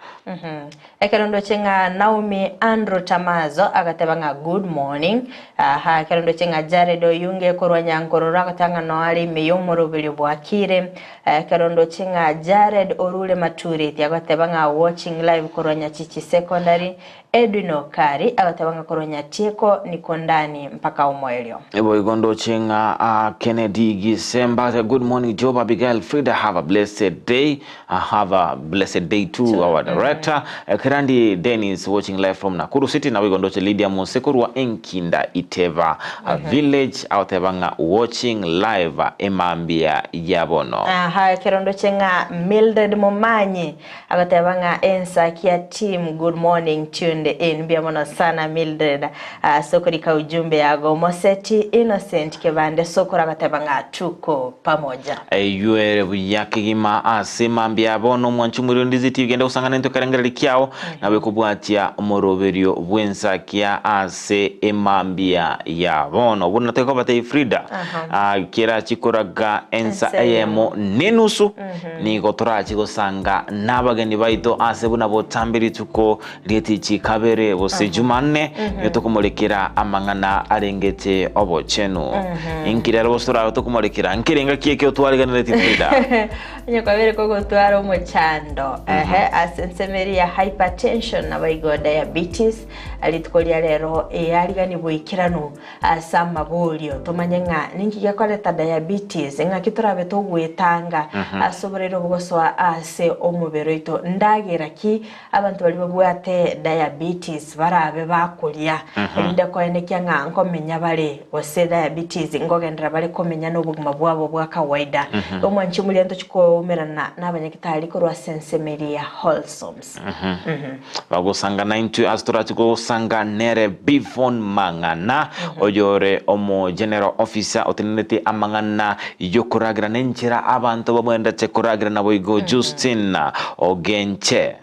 Ekero ndoche ng'a Naomi Andrew Tamazo agateba ng'a good morning. Aha, ekero ndoche ng'a Jared Oyunge korwa Nyankororo agateba ng'a noare ime y'omoroberio bwakire. Ekero ndoche ng'a Jared Orure Matureti agateba ng'a watching live korwa Nyachichi Secondary. Edwin Okari agateba ng'a korwa Nyatieko niko ndani mpaka omoerio. Boigo ndoche ng'a Kennedy Gisemba good morning Job Abigail Frida have a blessed day Have a blessed day to our director Kerandi Dennis watching live from Nakuru City naboigo ndoche Lydia Mose korwa Enkinda Iteva Village agoteba ng'a watching live emambia ya bono. Aha, ekero ndoche ng'a Mildred Momanyi agoteba ng'a Ensakia team good morning tuned in mbuya mono sana Mildred ase okorika ujumbe yago Moseti Innocent Kebande Sokoro agoteba ng'a tuko pamoja. Eyio ere buya kegima ase mambia abo nomwanchi omorero Ndizi TV genda gosangana intwe ekerengererio kiao nabo ekobwatia omoroberio bw'ensakia ase emambia ya bono. Buna tokobatebia Frida kera chikoraga ensa eyemo nenusu nigo torachi gosanga nabageni baito ase buna botambe rituko Rietichi kabere gose Jumanne nigo tokomorekera amang'ana arengete obochenu. Inki rero gose torabe tokomorekera? Nkerenga ki ekio twariganeretie Frida? Onye kwabere kogotwara omochando ehe ase ensemo eria ya hypertension naboigo diabetes rituko ria rero eyarigani boikeranu ase amaborio tomanye ng'a ninki gekoreta diabetes ng'aki torabe togoetanga ase oborwaire obo gosoa ase omobere oito ndagera ki Abanto baria babwate diabetes. diabetes barabe bakoria erinde koenekia ng'a nkomenya bare gose diabetes nkogenderera bare komenya na obogima bwabo bwa kawaida. Omwanchi omoria ntochi koumerana na abanyagitari korwa ase ensemo eria ya Wholesomes. Bagosanga naintwe ase torache gosanga nere Bivon Mang'ana, oyore omo general officer otenenerete amang'ana y'okoragera na enchera abanto bamwendete koragera naboigo Justin Ogenche.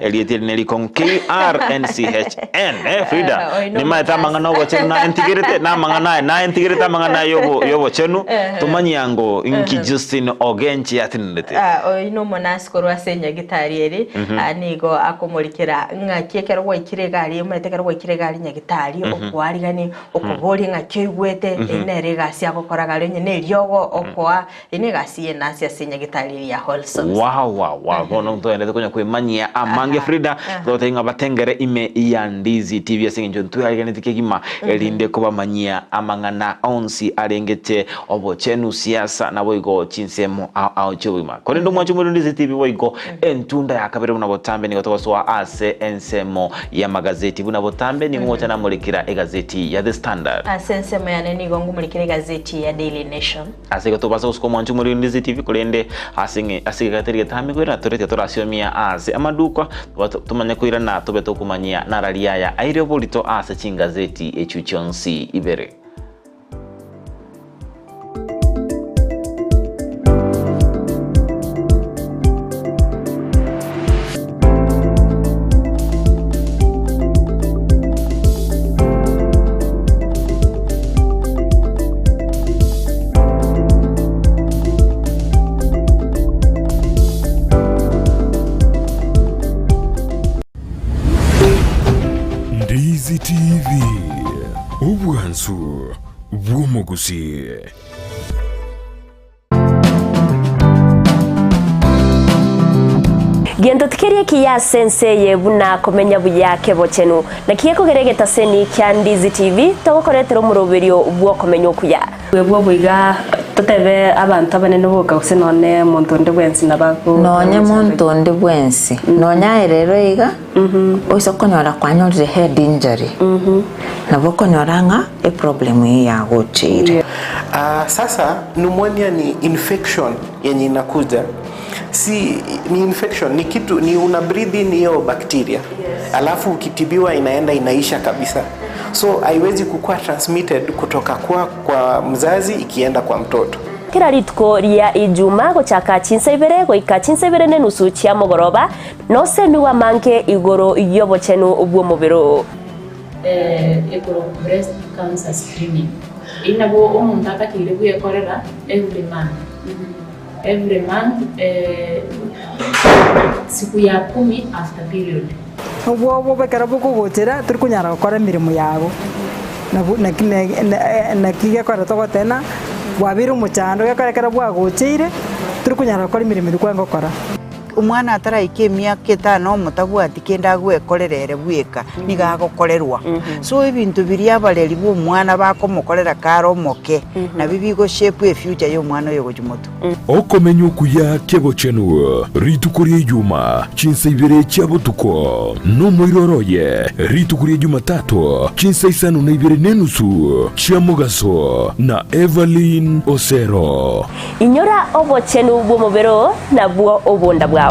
Erieta eri nerikong'u KRNCHN eh Frida Eh, oino nimaete amang'ana obochenu naye ntigerete na amang'ana aye naye ntigerete amang'ana aye yobo yobochenu tomanye ango inki Justin Ogenche atenenerete. Ah, oyo nomonasi korwa ase enyagitari eri ah, nigo akomorikera ng'aki ekero gwaikire egari omanyete ekero gwaikire egari nyagitari okoarigani okoboria ng'aki oigwete eri nere egasi agokora gari onye na eriogo okoa Eye negasi y'enasi ase nyagitari eria ya Wholesomes. Wow wow wow bono ntoendete konya kwemanyia amange Frida togotebia ng'a batengere ime ya Ndizi TV ase eng'encho ntweariganeti kegima erinde kobamanyia amang'ana onsi arengete obochenu, siasa naboigo chinsemo ao ao chi'obogima. Korende omwancho omorero Ndizi TV boigo entunda ya kabere buna botambe nigo togosoa ase ensemo y'amagazeti buna botambe nigo ngocha namorekera egazeti ya The Standard. Ase ensemo yane nigo ngomorikera egazeti ya Daily Nation. Ase igo tobasa gosuka omwancho omoriri Ndizi TV korende ase ng'e ase egegateri getame koirana tore tiga torasiomia ase amaduka toba tomanye koirana tobe tokomanyia narari aya aire oborito ase chingazeti echio chionsi ibere. Ndizi TV, obwansu bw'omogusii. Gento tikeri ekiya ase ense eye buna komenya buya kebochenu. Naki gekogera egetaseni kia Ndizi TV togokoretera omoroberio bw'okomenya okuya. Bwebwo boiga totebe abanto abanene boka gose nonye monto onde bwensi nabo ago Nonye monto onde bwensi, nonye aye rero iga, oise okonyora kwanyorire head injury, nabo okonyora ng'a eproblem eyio yagocheire. Ah, sasa pneumonia ni infection yenye inakuja si ni infection ni kitu ni una breathe in hiyo bacteria alafu ukitibiwa inaenda inaisha kabisa so haiwezi kukuwa transmitted kutoka kwa, kwa mzazi ikienda kwa mtoto Kera rituko ria Ijuma gochaka chinsa ibere goika chinsa ibere nenusu chia mogoroba, nosemigwe amange igoro y'obochenu bw'omobere oo. Ekorokwa breast cancer screening. Eyio nabo omonto atakeire bwekorera every month, every month siku ya kumi after period. Obwoba obo ekero bokogochera tori konyara gokora emeremo yago, nabo naki naki gekogera togoteba ng'a bwabeire omochando gekogera ekero bwagocheire tori konyara gokora emeremo eria kwarenge gokora. Omwana ataraika emiaka etano omotabwati kende agwekorera ere bweka, nigo agokorerwa. So ebinto biria abareri ba omwana bakomokorera kare omoke, nabio bigo shape efuture ya omwana oyo gochia motwe. Okomenya okuya kebochenu rituko ria Ijuma chinsa ibere chia botuko, nomoiroro oye rituko ria Jumatatu chinsa isano na ibere nenusu chia mogaso na Evelyn Osero. Inyora obochenu bw'omobere oo, nabwo obonda bwao.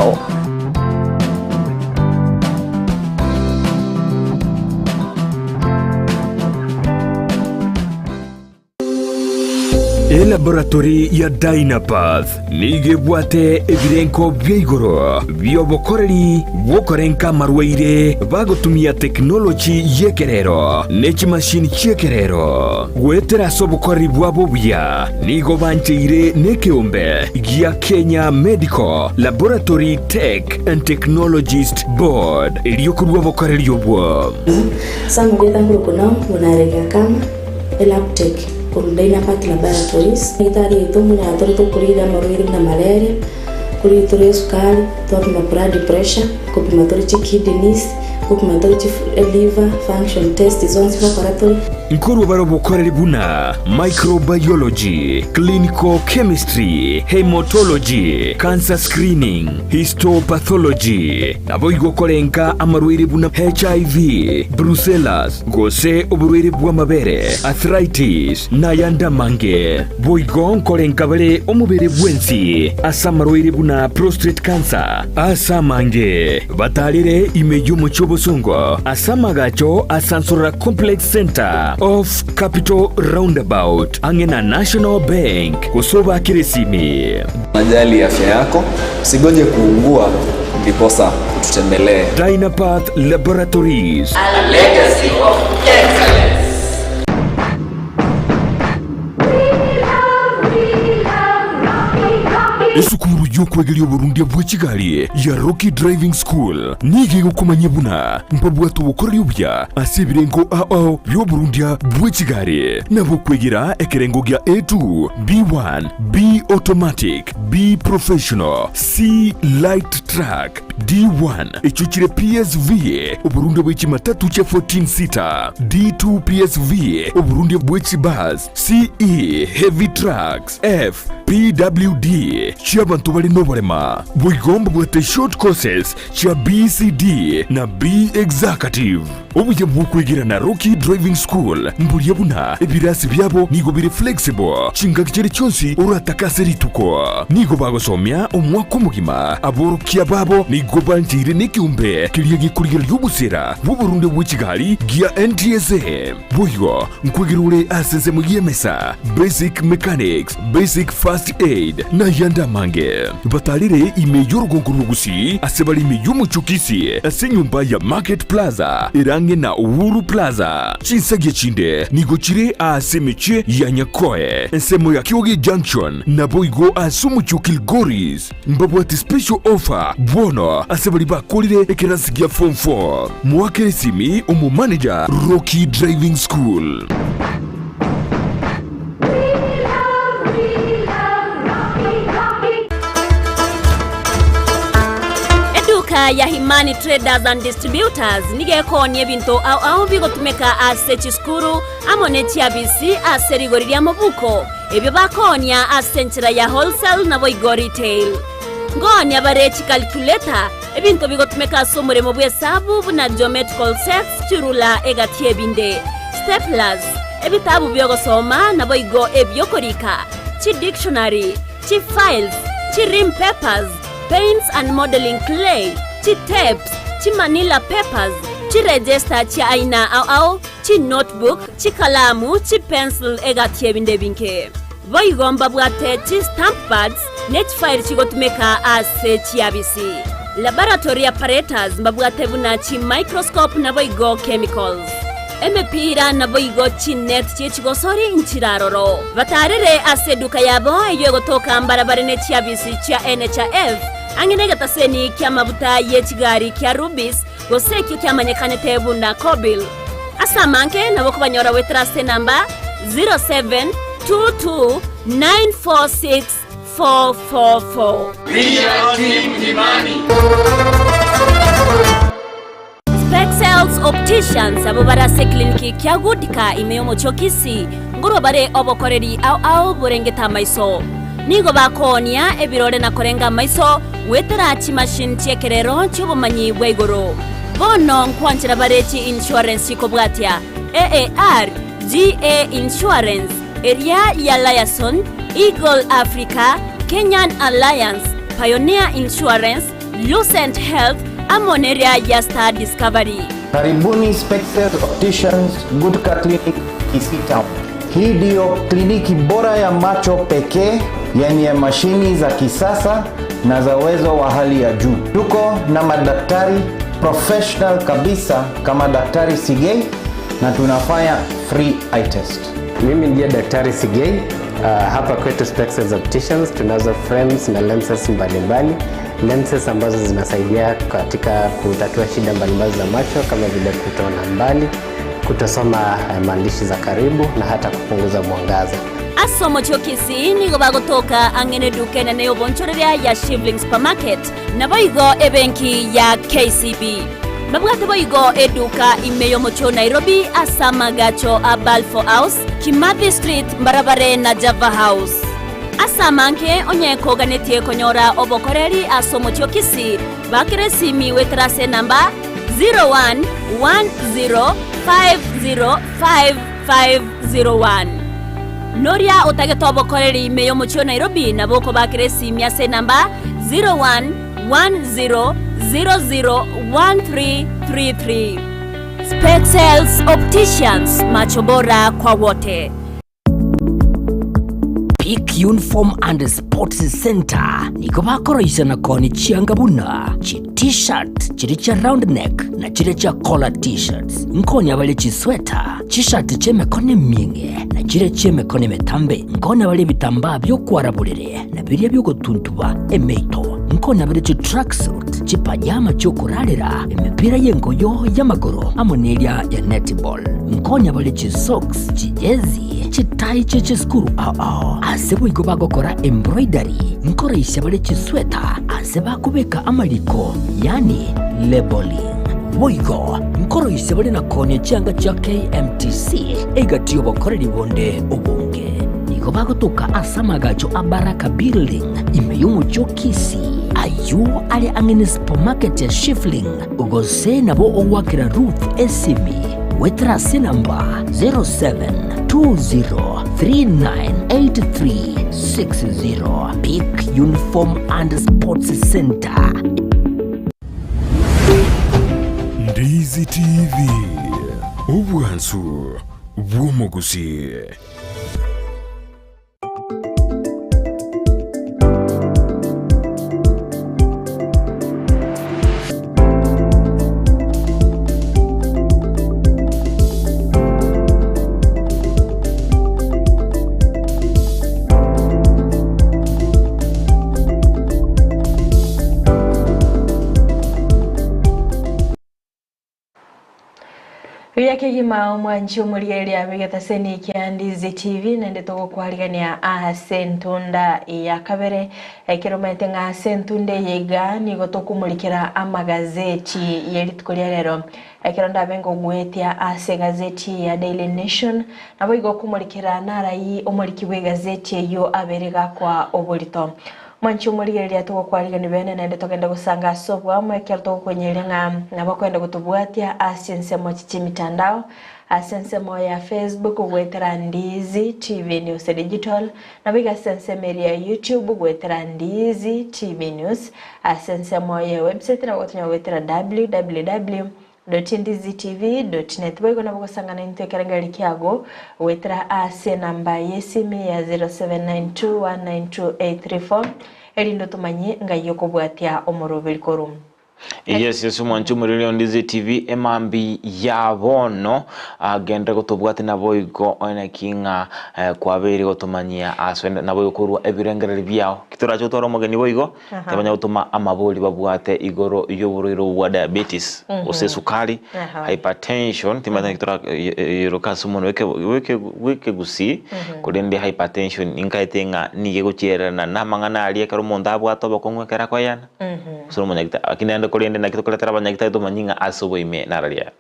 Elaboratory ya Dynapath nigo ebwate ebirenko bia igoro bi'obokoreri bw'okorenka amarwaire bagotumia tekinoloji y'ekerero ne chimashini chi'ekerero. Goetera ase obokoreri bwabo obuya nigo bancheire nekeombe gia Kenya Medical Laboratory Tech and Technologist Board erio korua obokoreri obwo. Samurieta nkorokwa Naomi buna Kama. Elabtech, korwa Dynapath Laboratories. Daktari oito omonyene tore tokorigereria amarwaire buna malaria, nkorigereria tore esukari, twapima blood pressure, nkopima tore chikidneys, Nkopima tore chi liver function test zonsi ngokora tore. Nkorwa bare obokoreri buna microbiology, clinical chemistry, haematology, cancer screening, histopathology, naboigo korenka amarwaire buna HIV, brucellas, gose oborwaire bw'amabere, arthritis, nayande amange. Boigo nkorenka bare omobere bwensi ase amarwaire buna prostate cancer, ase amange batarire ime y'omochie obosongo ase amagacho a Sansorora Complex Centre off Capital Roundabout ang'e na National Bank gose obakere esimi. Unajali afya yako, usigoje kuugua ndiposa ututembelee. Dynapath Laboratories. A legacy of excellence. Esukuru y'okwegeria oborundia bwe chigari ya Rocky Driving School nigo egokomanyia buna mbabwate obokoreri obuya ase ebirengo ao ao bi'oborundia bwe chigari nabo okwegera ekerengo gia A2, B1, B Automatic, B Professional, C Light Truck, D1 echio chire PSV, oborundia bwe chimatatu chia 14 seater, D2 PSV, oborundia bwe chibus, CE Heavy Trucks, F PWD chi'abanto bare noborema. Boigo mbabwate short courses chia BCD na B Executive. Obuya bw'okwegera na Rocky Driving School mboria buna ebirasi biabo nigo bire flexible chingaki chiria chionsi oratake ase rituko. Nigo bagosomia omwaka omogima. Aborokia babo nigo bancheire nekeombe keria gekorigereria obosera bw'oborunde bwe chigari gia NTSA. Boigo nkwegera ore ase ensemo y'emesa, basic mechanics, basic first aid, na ayande amange. Batarire ime y'orogongo rw'Ogusii ase bare ime y'omochie o Kisii ase enyomba ya Market Plaza ere ang'e na Uhuru Plaza. Chinsagia chinde nigo chire aase emechie ya Nyakoe, ensemo ya Kioge Junction, naboigo ase omochie o Kilgoris. Mbabwate special offer bono ase baria bakorire ekerasi gia form 4. Moakere esimi omomanager Rocky Driving School. Eduka ya Himani Traders and Distributors nigo ekoonia ebinto ao ao bigotumeka ase chisukuru amo ne chiabisi ase rigori ri'amabuko, ebio bakoonia ase enchera ya wholesale naboigo retail. Nkoonia bare chicalculator, ebinto bigotumeka ase omoremo bw'esabu buna geometrical sets, chirula egati ebinde, staplers, ebitabu bi'ogosoma naboigo ebi'okorika, chidictionary, chifiles, chirim papers, paints and modelling clay, chitapes, chimanila papers, chiregister chia aina ao ao, chinotebook, chikalamu, chipencil egati ebinde ebinge. Boigo mbabwate chi-stamp pads ne chifairi chigotumeka ase chiabisi. Laboratory apparatus mbabwate buna chi-microscope naboigo chemicals. Emepira naboigo chinet chi'echigosori nchiraroro. Batarere ase eduka yabo eyio egotoka mbarabare ne chiabisi chia NHIF ang'e negetaseni ki'amabuta ye chigari kia Rubis gose ekio kiamanyekanete buna Kobil. Ase amange nabo okobanyora goetera ase enamba 0722946444. Spexels Opticians abwo bare ase ekliniki kia Goodka ime y'omochie o Kisii nkorwa bare obokoreri ao ao borengete amaiso. Nigo bakoonia ebirore na korenga amaiso goetera chimachine chi'ekerero chi'obomanyi bwa igoro. Bono nkwanchera bare chi insurance chikobwatia AAR, GA Insurance, eria ya Liaison, Eagle Africa, Kenyan Alliance, Pioneer Insurance, Lucent Health, amo neria ya Star Discovery. Karibuni Spectres Opticians Gutka Clinic Kisii Town. Hii ndiyo kliniki bora ya macho pekee yenye mashini za kisasa na za uwezo wa hali ya juu. Tuko na madaktari professional kabisa kama Daktari Sigei na tunafanya free eye test. Mimi ndiye Daktari Sigei. Hapa kwetu Spectres Opticians tunazo frames na lenses mbalimbali, lenses ambazo zinasaidia katika kutatua shida mbalimbali za macho kama vile kutoona mbali, kutosoma maandishi za karibu na hata kupunguza mwangaza. Ase omochie o Kisii nigo bagotoka ang'e neduka enene y'obonchoreria ya Shivling Supermarket, naboigo ebenki ya KCB. Babwate boigo eduka ime y'omochie o Nairobi ase amagacho a Balfour House, Kimathi Street, mbarabare na Java House. Ase amange onye koganetie konyora obokoreri ase omochie o Kisii, bakera esimi goetera ase enamba 0110505501. Noria otagete obokoreri ime y'omochie o Nairobi nabo okobakera esimi ase enamba 0110001333. Specsales Opticians, macho bora kwa wote. Peak Uniform and Sports Centre nigo bakoroisana koni chianga buna chi T-shirt chiria chia round neck na chiria chia collar T-shirts. Nkonya bare chisweta, chishati chi'emekono emieng'e na chiria chi'emekono emetambe. Nkonya bare ebitambaa bi'okwara borere na biria bi'ogotuntuba emeito. Nkonya bare chitracksuit, chipajama chi'okorarera, emepira y'engoyo y'amagoro amo neria ya netball. Nkonya bare chisocks, chijezi, chitai chie chisukuru ao ao. Ase boigo bagokora embroidery, nkoroisia bare chisweta ase bakobeka amariko, yaani labelling. Boigo nkoroisia bare na koonia chianga chia KMTC egati y'obokoreri bonde obonge. Nigo bagotoka ase amagacho a Baraka Building ime y'omochie o Kisii, ayio are ang'e ne supermarket ya Shifling, gose nabo ogoakera Ruth esimi goetera ase enamba 0720398360. Peak Uniform and Sports Center. Ndizi TV, obwansu bw'omogusii. Buya kegima omwanchi omorigereria bw'egetaseni kia Ndizi TV naende togokwarigania ase entunda ya kabere ekero omanyete ng'a ase entunda eye iga nigo tokomorikera amagazeti ye rituko ria rero ekero ndabe ngogoetia ase egazeti ya Daily Nation nabo igo okomorikera narai omoriki bw'egazeti eyio abere gakwa oborito. Mwanche omorigereria togokwarigania bene naende togende gosanga ase oboamo ekero togokonyeria ng'a nabo okoenda gotobwatia ase ensemo echi chi'emitandao, ase ensemo ya Facebook goetera Ndizi TV News Digital, nabo iga ase ensemo eria ya YouTube goetera Ndizi TV News, ase ensemo ye website nabo ogotonya goetera www. Ndizitv. Net. Boigo nabo gosangana intwe ekerengererio kiago goetera ase enamba y'esimi ya 0792192834 erinde otomanye ngai okobwatia omoroberi korwa. Yes, yes, omwancho omoriri o Ndizi TV emambi ya bono agenderere gotobwatia naboigo naki ng'a eh, kwabeire gotomanyia ase naboigo korwa ebirengererio biao. Kitorache gotwara omogeni boigo Aha. Tibanya gotoma amabori babwate igoro y'oborwaire obo bwa diabetes gose esukari, Aha. hypertension, timanyeti naki tora yoroka ase omonwa bweke bweke bwekegusii, korende hypertension ninkaete ng'a nigo egochiererana na amang'ana aria ekero omonto abwate obokong'u ekero akoeyana, gose omonyagitari lakini naende korende naki tokoretera abanyagitari tomanye ng'a ase oboime nararia.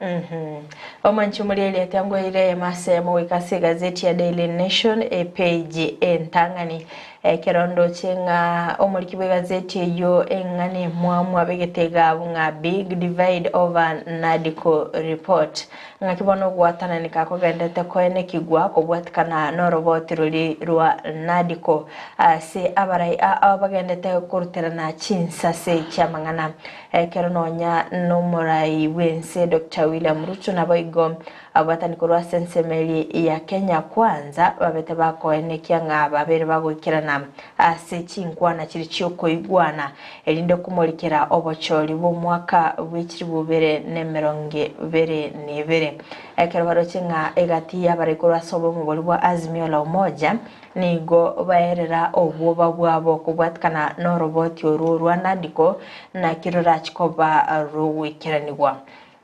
Omwanchi omorigereria tiangoeire eyemo ase eyemo goika ase egazeti ya Daily Nation epage entang'ani. Ekero ndoche ng'a omoriki bw'egazeti eyio eng'ana emwamu abegete egaabu ng'a Big Divide Over Nadco Report, ng'aki bono ogwatananeka kogendete koenekigwa kobwatikana noroboti roria rwa Nadco ase abarai ao bagendete koruterana chinsase chi'amang'ana. Ekero nonya nomorai bw'ense Doctor William Ruto naboigo Abatani korwa ase ensemo eria ya Kenya Kwanza babete bakoenekia ng'a babere bagoikerana ase chinkwana chiria chi'okoigwana, erinde komorikera obochori bw'omwaka bwe chilifu bibere na emerongo ebere na ebere. Ekero baroche ng'a egati y'abarai korwa ase obomo boria bwa Azimio la Umoja nigo baerera obwoba bwabo kobwatikana noroboti orwo rwa Nadco naki rorachi koba rogoikeranigwa.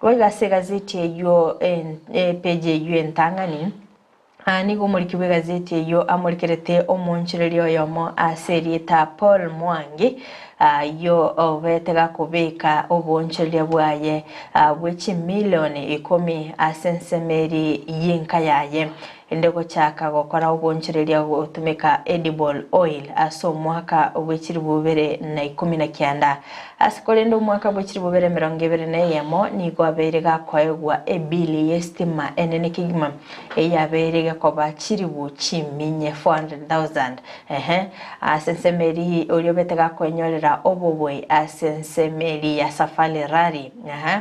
Boigo ase egazeti eyio epeji eyio entang'ani, nigo omoriki bw'egazeti eyio amorikerete omoonchoreria oyomo ase erieta Paul Mwangi. Ayio obete gakobeka oboonchoreria bwaye bwe chimilioni ikomi ase ensemo eri y'enka yaye, ende gochaka gokora oboonchoreria gotumeka edible oil ase omwaka bwe chilifu ibere na ikomi na kianda. Ase korende omwaka bwe chilifu ibere emerongo ebere na eyemo nigo abeire gakoegwa ebili y'esitima enene kegima eyabeire gekoba chilifu chiminye 400,000. Ehe, ase ensemo eria oria obete gakoenyorera obobui ase ensemo eria ya Safari Rally, ehe,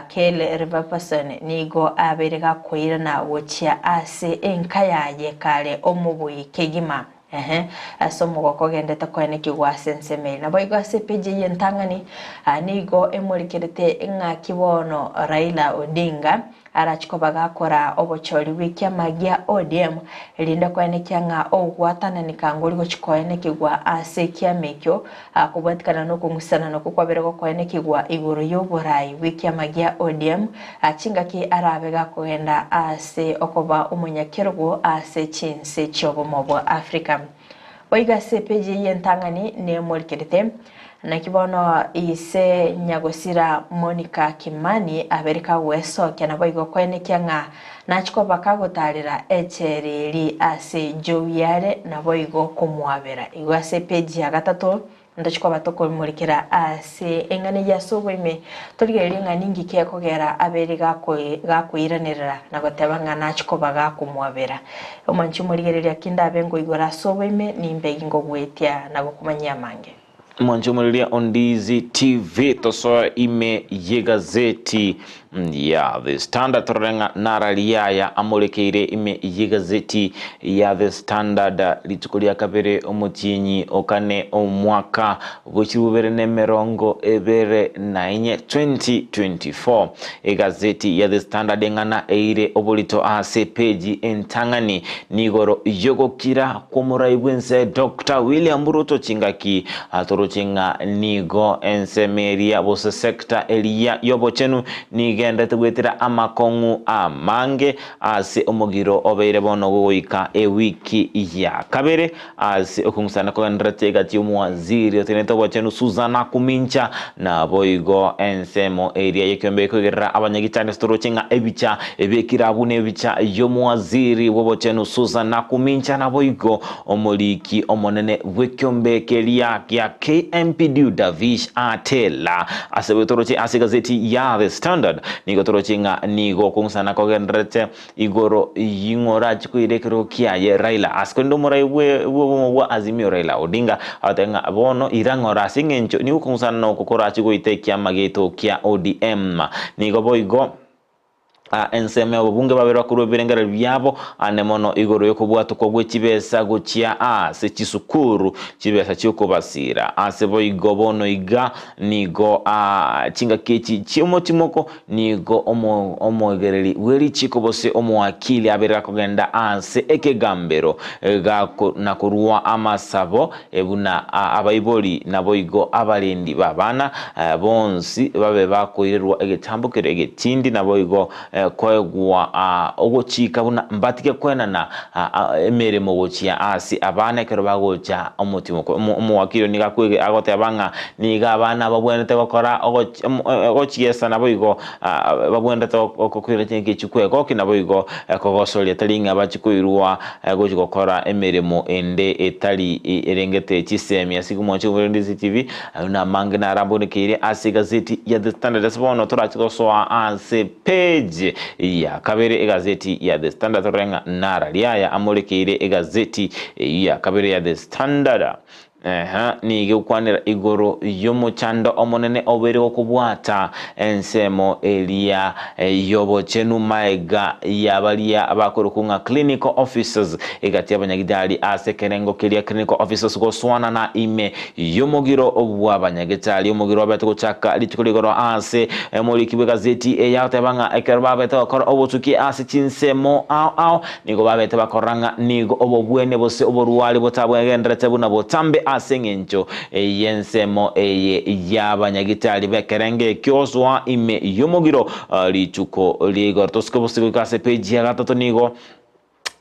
Kyle Riverperson nigo abeire gakoirana gochia ase enka yaye kare omobui kegima. Ehe, ase omogoko ogendete koenekigwa ase ensemo eria. Naboigo ase epeji eye entang'ani, nigo emorikerete ng'aki bono Raila Odinga Arachie koba gakora obochori bw'ekiama gia ODM, erinde koenekia ng'a ogwatananeka ngori gochia koenekigwa ase ekiama ekio, kobwatikana nokong'usana nokwo kwabere gokoenekigwa igoro y'oborai bw'ekiama gia ODM, chingaki arabe gakogenda ase okoba omonyakerogo ase chinse chi'obomo bwa Africa. Boigo ase epeji eye entang'ani nemorikerete, Naki bono ise nyagosira Monica Kimani abeire kagwesokia naboigo koenekia ng'a nachie koba kagotarera echela eri ase Jowie are naboigo komwabera. Igo ase epeji ya gatato ntochie koba tokomorikera ase eng'ana eyio ase oboime torigererie ng'a ninki gekogera abeire gakoiranerera na goteba ng'a nachie koba gakomwabera. Omwanchi omorigereria ki ndabe nkoigora ase oboime nimbe gingogwetia na gokomanyia amange. Mwanche omorigereria Ondizi TV tosoe ime y'egazeti ya The Standard torore ng'a narari yaya amorekeire ime y'egazeti ya The Standard rituko ria kabere omotienyi okane omwaka bw'echiribu bibere na emerongo ebere na enye 2024. Egazeti ya The Standard eng'ana eire oborito ase epeji entang'ani nigoro yogokira kw'omorai bw'ense Doctor William Ruto chingaki atoroche ng'a nigo ensemo eria gose sector eria y'obochenu nigenderete goetera amakong'u amange ase omogiro obeire bono goika ewiki ya kabere Ase okong'usana kogendererete egati y'omowaziri otenenete obochenu Susan Nakumincha, naboigo ensemo eria y'ekeombe ekoigerera abanyagitari ase toroche ng'a ebicha ebekire abwo nebicha y'omowaziri bw'obochenu Susan Nakumincha naboigo omoriki omonene bw'ekeombe keria gia KMPDU Davish Atela. Ase boigo toroche ase egazeti ya The Standard nigo toroche ng'a nigo okong'usana kogendererete Igoro y'ing'o orache koira ekerogo kiaye Raila ase korende omorai bw'obomo bwa Azimio Raila Odinga agoteba ng'a bono ira ng'ora ase eng'encho nigo okong'usana noko korache goita ekiama giaito kia ODM. Nigo boigo ensemo y'obobunge babere bakorwa ebirengererio biabo ane mono igoro y'okobwatokwa gwe chibesa gochia ase chisukuru chibesa chi'okobasira. Ase boigo bono iga nigo chingaki echi chi'omotimoko Nigo omoegereri bwe richiiko gose omowakili abeire gakogenda ase ekegambero na korua amasabo buna abaibori naboigo abarendi b'abana bonsi babe bakoirerwa egetambo keria egetindi naboigo koegwa ogochika buna mbatige koenana emeremo gochia ase abana ekero bagocha omotimoko. Omowakili oyo nigo agoteba ng'a nigo abana babwenerete gokora ogochiesa naboigo babwenerete koira chingaki echio kwegokia naboigo kogosoria tari ng'a bachie koirwa gochia gokora emeremo ende etari erengete chisemi. Ase igo mwanche komoira DCTV, ayio namange narambonekeire ase egazeti ya The Standard. Ase bono torache gosoa ase page ya kabere egazeti ya The Standard torore ng'a narari aya amorekeire egazeti eyio ya kabere ya The Standard. Ehe, nigo egokwanera igoro y'omochando omonene obeire gokobwata ensemo eria y'obochenu maega ya baria bakorokwa ng'a clinical officers egati y'abanyagitari ase ekerengo keria clinical officers gosoanana ime y'omogiro bw'abanyagitari. Omogiro obete gochaka rituko rigoro ase omoriki bw'egazeti eye agoteba ng'a ekero babete gokora obotuki ase chinsemo ao ao Nigo babete bakorora ng'a nigo obobwene gose oborwari botabwegenderete buna botambe ase engencho y'ensemo eye y'abanyagitari b'ekerengo ekio gosoa ime y'omogiro rituko ria igoro. Tosuke bosio goika ase epeji ya gatato nigo.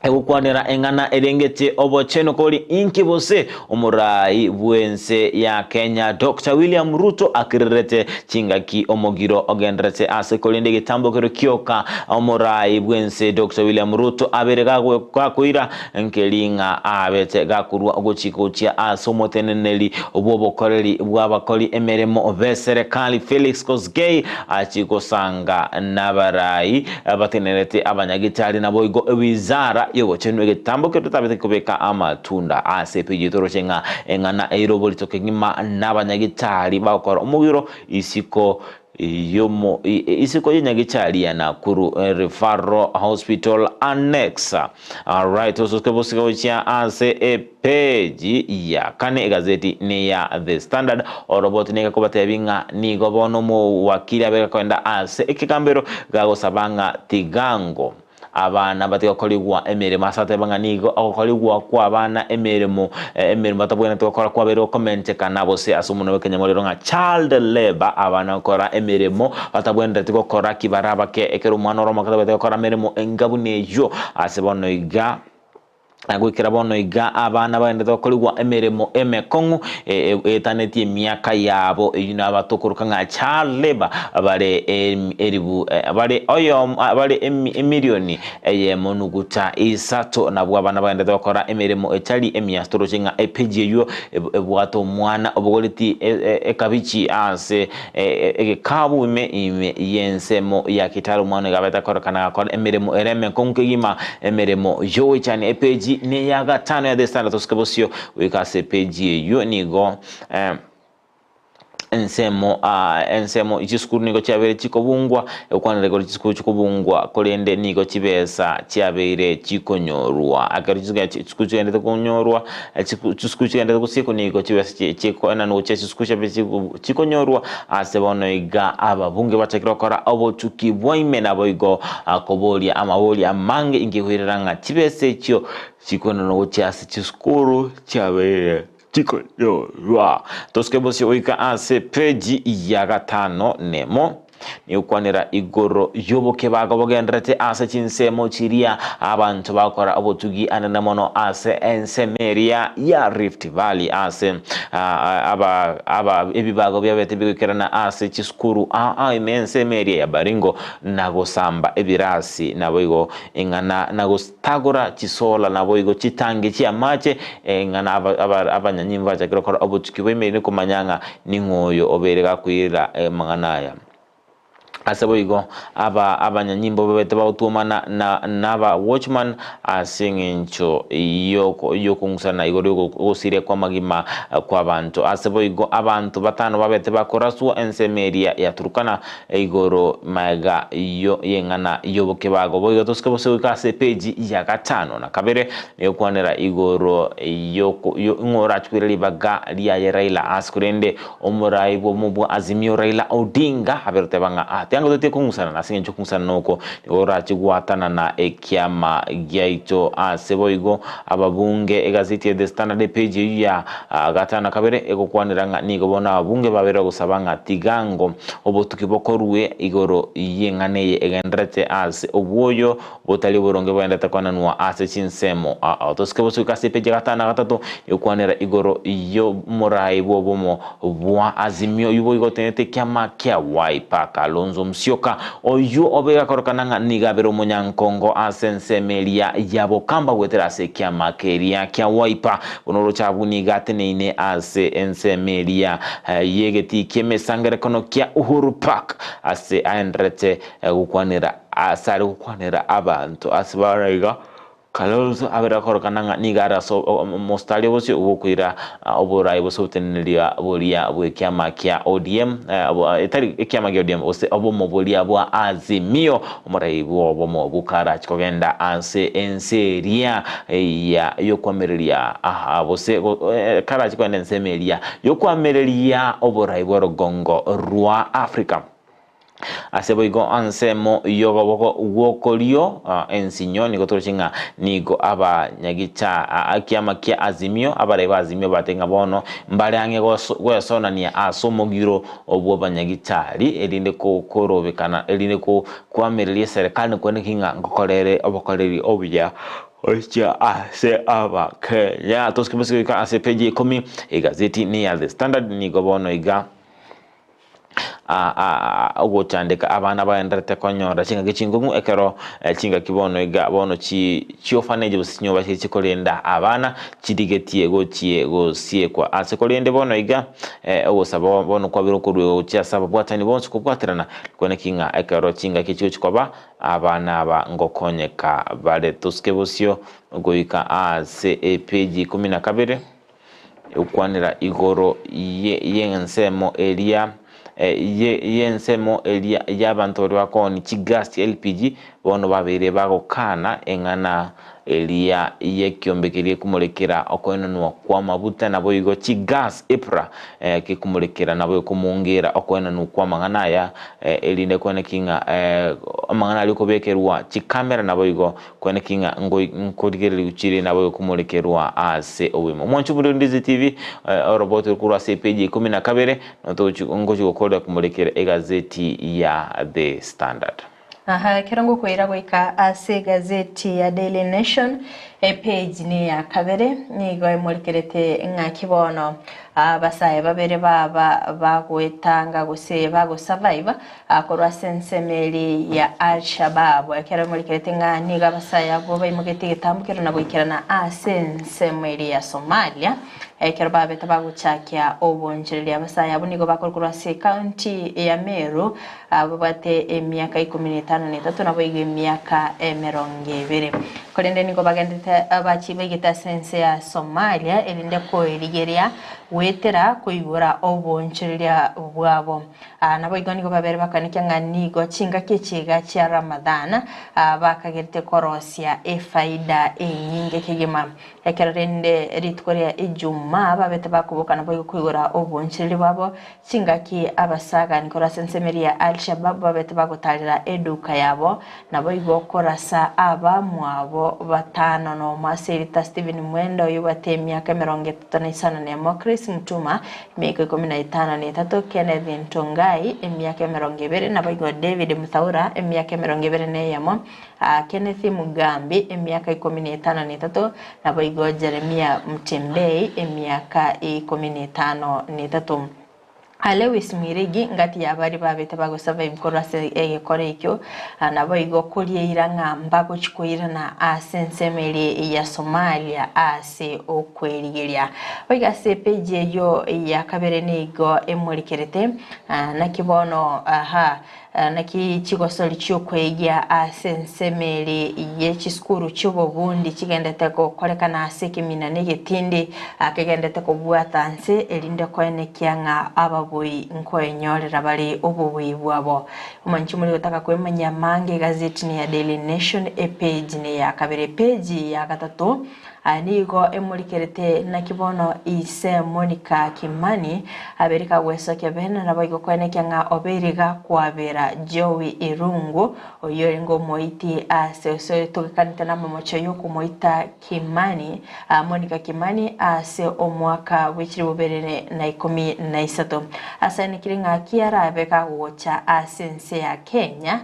Egokwanera eng'ana erengete obochenu kori inki bose omorai bw'ense ya Kenya Doctor William Ruto akirerete chingaki omogiro ogenderete ase korende egetambo kero kioka omorai bw'ense Doctor William Ruto abere gakoira nkeri ng'a abete gakorua ogochika gochia ase omoteneneri bw'obokoreri bw'abakori emeremo b'eserekari Felix Kosgei achie gosanga nabarai Batenenerete abanyagitari naboigo ewizara y'obochenu egetambo keria totabete kobeka amatunda ase epeji toroche ng'a eng'ana eire oborito kegima nabanyagitari bagokora omogiro isiko yomo isiko yenyagitari ya Nakuru Referral Hospital Annex. Alright, tosoke bosike gochia ase epeji ya kane egazeti neya The Standard. Oroboti nigo ekobatebi ng'a nigo bono omowakiri abe gakoenda ase ekegambero gagosaba ng'a tigango abana batigokorigwa emeremo ase ateba ng'a nigo ogokorigwa kwa abana emeremo emeremo batabwenerete gokora kwabeire gokomentekana gose ase omonwa bw'ekenyamorero ng'a child labour abana gokora emeremo batabwenereti gokora ki bare abake ekero omwana ore omoke tabwenereti gokora meremo enga buna eyio ase bono iga Goikera bono iga abana bagenderete gokorigwa emeremo emekong'u eetanetie emiaka yabo, eyio nabatokoroka ng'a child labour bare eribu bare oyomo bare emilioni eyemo nuguta isato. Nabwo abana bagenderete gokora emeremo etari emiya. Toroche ng'a epeji eyio ebwate omwana obogoretie ekabichi ase Egekabu ime ime y'ensemo ya Kitale omwana oyo gabete akorekana gakora emeremo ere emekong'u kegima, emeremo y'ogoichania. Epeji neya gatano ya The Standard tosuke bosio goika ase epeji eyio nigo ensemo ensemo chisukuru nigo chiabeire chikobungwa, egokwanera igoro chisukuru chikobungwa korende nigo chibesa chiabeire chikonyorwa. Ekero chisukuru chigenderete konyorwa Chisukuru chigenderete gosiekwa nigo chibesa chikoenanwa gochia chisukuru chiabe chikonyorwa ase bono iga ababunge bachakire gokora obotuki bwa ime naboigo koboria amaboria amange inki koirera ng'a chibesa echio chikoenanwa gochia ase chisukuru chiabeire chikonyorwa. Tosuke bosio goika ase peji ya gatano nemo. Nigokwanera igoro y'obokebago bogendererete ase chinsemo chiria abanto bagokora obotugi anene mono ase ensemo eria ya Rift Valley ase aba aba ebibago biabete bigoikerana ase chisukuru aa ime ensemo eria ya Baringo na gosamba ebirasi naboigo ing'ana na gotagora chisola naboigo chitangi chi'amache ing'ana aba aba abanyanyimbo bachakire gokora obotuki bwa ime komanya ng'a Ning'o oyo obeire gakoirera amang'ana aya? Ase boigo aba abanyanyimbo babete bagotwomana na naba watchman ase eng'encho y'okong'usana igoro y'ogosiria kw'amagima kw'abanto. Ase boigo abanto batano babete bakoraswa ensemo eria ya Turkana igoro magega y'eng'ana y'obokebago. Boigo tosike bose goika ase epeji ya gatano na kabere Negokwanera igoro ng'o orache koira ribaga riaye Raila ase korende omorai bw'obomo bwa Azimio Raila Odinga abere goteba ng'a ah tianga totie kong'usanana ase eng'encho okong'usanana oko nigo orache gwatanana ekiama giaito ase boigo ababunge egazeti ya The Standard epage eyio ya gatano na kabere egokwanera ng'a nigo bono ababunge babere bagosaba ng'a tigango obotuki bokorwe igoro y'eng'ana eye egendererete ase obwoyo Botari oboronge bwaendete kwenanwa ase chinsemo ao. Tosike bosuke ase epeji ya gatano na gatato egokwanera igoro y'omorai bw'obomo bwa Azimio oyio boigo otenenete ekiama kia Wiper Kalonzo Musyoka oyio obe gakorokana ng'a nigo abere omonyankongo ase ensemo eria ya Bokamba goetera ase ekiama keria kia Wiper. Buna oroche abwo nigo ateneine ase ensemo eria y'egetii ki'emesangerekono kia Uhuru Park ase aenderete gokwanera Ase are gokwanera abanto ase bare iga, Kalonzo abere akorokana ng'a nigo are ase omostari obosio bw'okoira oborai gose oboteneneria boria bw'ekiama kia ODM, etari ekiama kia ODM gose obomo boria bwa Azimio, omorai bw'obomo bokarache kogenda ase ense eria ya y'okoamereria gose karache kogenda ensemo eria y'okoamereria oborai bw'orogongo rwa Africa. Ase boigo ansemo y'okoboko gw'okorio ensinyo nigo toroche ng'a nigo abanyagicha ekiama kia Azimio, abarai ba Azimio bate ng'a bono mbare ang'e gwesonania ase omogiro bw'abanyagitari erinde korobekana erinde koamereria eserekari na koeneki ng'a ngokorere obokoreri obuya. Gochia ase Abakenya. Tosike bosike goika ase page ya ikomi, egazeti ne ya The Standard nigo bono iga ogochandeka abana baenderete konyora chingaki chingong'u ekero chingaki bono iga bono chi chiorphanage gose chinyomba chiria chikorenda abana chirigetie gochie gosiekwa. Ase korende bono iga ogosaba bono kwabire okoruegwa gochia ase ababwatani bonsi kobwaterana kweneki ng'a ekero chingaki echi chigochia koba Abana aba ngokonyeka bare. Tosike bosio goika aase epeji 12 egokwanera igoro y'ensemo eria y'ensemo eria y'abanto baria bakoonia chigas chia LPG bono babeire bagokana eng'ana eria y'ekiombe keria gekomorekera okoenanwa kw'amabuta naboigo chigas EPRA gekomorekera naboigo komongera okoenanwa kw'amang'ana aya erinde kweneki ng'a amang'ana aria okobekerwa chikamera naboigo kweneki ng'a nkorigererigwa chire naboigo komorekerwa ase obogima. Omwancho buna Ndizi TV oroboti korwa ase epeji ya 12 ngochi gokorera komorekera egazeti ya The Standard. Aha, ekero ngokoira goika ase egazeti ya Daily Nation, epage neya kabere, nigo emorekerete ng'aki bono abasae babere baba bagoetanga gose bagosurvive korwa ase ensemo eria ya Al-Shabaab. Ekero emorekerete ng'a nigo abasae abwo baimogetie egetambokero na goikerana ase ensemo eria ya Somalia, Ekero babete bagochakia obonchereria, abasae abwo nigo bakorwa ase ecounty ya Meru, babwate emiaka ikomi na etano na etato naboigo emiaka emerongo ebere. Korende nigo bagenderete bachie baigete ase ense ya Somalia erinde koerigeria goetera koigora obonchereria bwabo. Naboigo nigo babere bakanekia ng'a nigo chingaki echi iga chia Ramadhan bakagerete korosia efaida enyinge kegima. Ekero rende rituko ria Ijumaa babete bakoboka naboigo koigora obonchereri bwabo, chingaki abasagani korwa ase ensemo eria ya Al-Shabaab babete bagotarera eduka yabo, naboigo korasa abamwabo batano nomo ase erita Stephen Mwenda oyobwate emiaka 31, Chris Mutuma emiaka 53, Kenneth Ntongai emiaka 20, naboigo David Muthaura emiaka 21. Kenneth Mugambi, emiaka 53, naboigo Jeremia Mutembei, emiaka 53. Lewis Mwirigi, ngati ya baria babete bagosurvive korwa ase egekora ekio, naboigo korieira ng'a mbagochi koirana ase ensemo eria ya Somalia ase okwerigeria. Boigo ase epage eyio ya kabere nigo emorikerete, naki bono aha Naki chigosori chi'okweigia ase ensemo ere ye chisukuru chi'obobundi chigendete gokorekana ase ekemina na egetindi kegendete kobwata nse, erinde koenekia ng'a ababui nkoenyorera bare obobui bwabo. Omonche more gotaka kwemanyia amange egazeti neya Daily Nation epage neya kabere epage ya gatato Aya nigo emorikerete naki bono ise Monica Kimani abeire kagwesokia bene naboigo koenekia ng'a obeire gakwabera Jowie Irungu oyio orenge omoiti ase ase otogekanete namamocho yokomoita Kimani Monica Kimani ase omwaka bwe chilifu bibere na ikomi na isato. Asaenekire ng'a ki arabe kagocha ase ense ya Kenya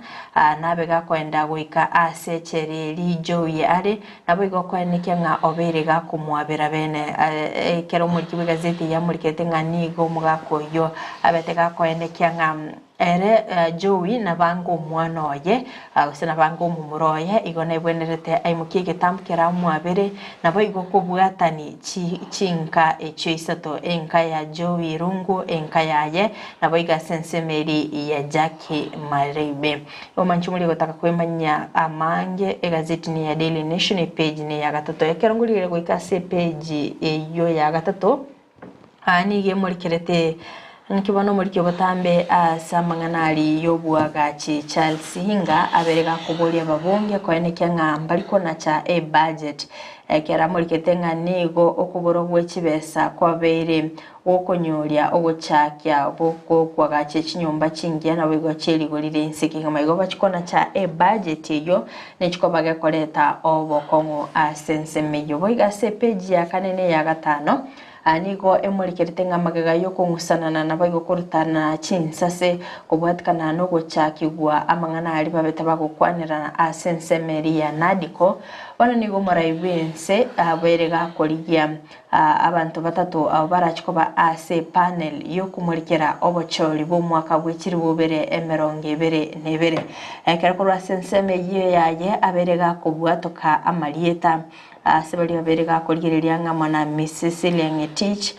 nabe gakoenda goika ase echela eria Jowie are Naboigo koenekia ng'a obeire gakomwabera bene. Ekero omoriki bw'egazeti eye amorikete ng'a nigo omogaka oyio abete gakoenekia ng'a ere Jowie nabange omwana oye gose nabange omomura oye, igo nebwenerete aimokie egetambo kere amwabere. Naboigo kobwatani chinka echio isato, enka ya Jowie Irungu, enka yaye, naboigo ase ensemo eria ya Jackie Maribe. Omanche moria gotaka kwemanyia amange, egazeti ne ya Daily Nation epage ne ya gatato. Ekero ngorigereria goika ase epage eyio ya gatato, aa nigo emorikerete naki bono omoriki obotambe ase amang'ana aria y'oboagachi Charles Hinga abere gakoboria ababunge koenekia ng'a mbari konacha ebudget. Ekero amorikete ng'a nigo okoborwa gwe chibesa kwabeire Gokonyoria ogochakia gokwagacha chinyomba chingiya naboigo chie rigori ria inse kegima. Igo bachia konacha ebudget eyio nechikoba gekoreta obokong'u ase ensemo eyio. Boigo ase epage ya kane na eya gatano. Nigo emorikerete ng'a magega y'okong'usanana naboigo korutana chinsase kobwatikana nogochakigwa amang'ana aria babete bagokwanerana ase ensemo eria ya Nadco. Bono nigo omorai bw'ense abeire gakorigia abanto batato abwo barache koba ase epanel y'okomorikera obochori bw'omwaka bwe chilifu ibere emerongo ebere na ebere. Ekero korwa ase ensemo eyio yaye abeire gakobwatoka amarieta Ase baria babere gakorigereria ng'a mwana Miss Cecilia Ng'etich,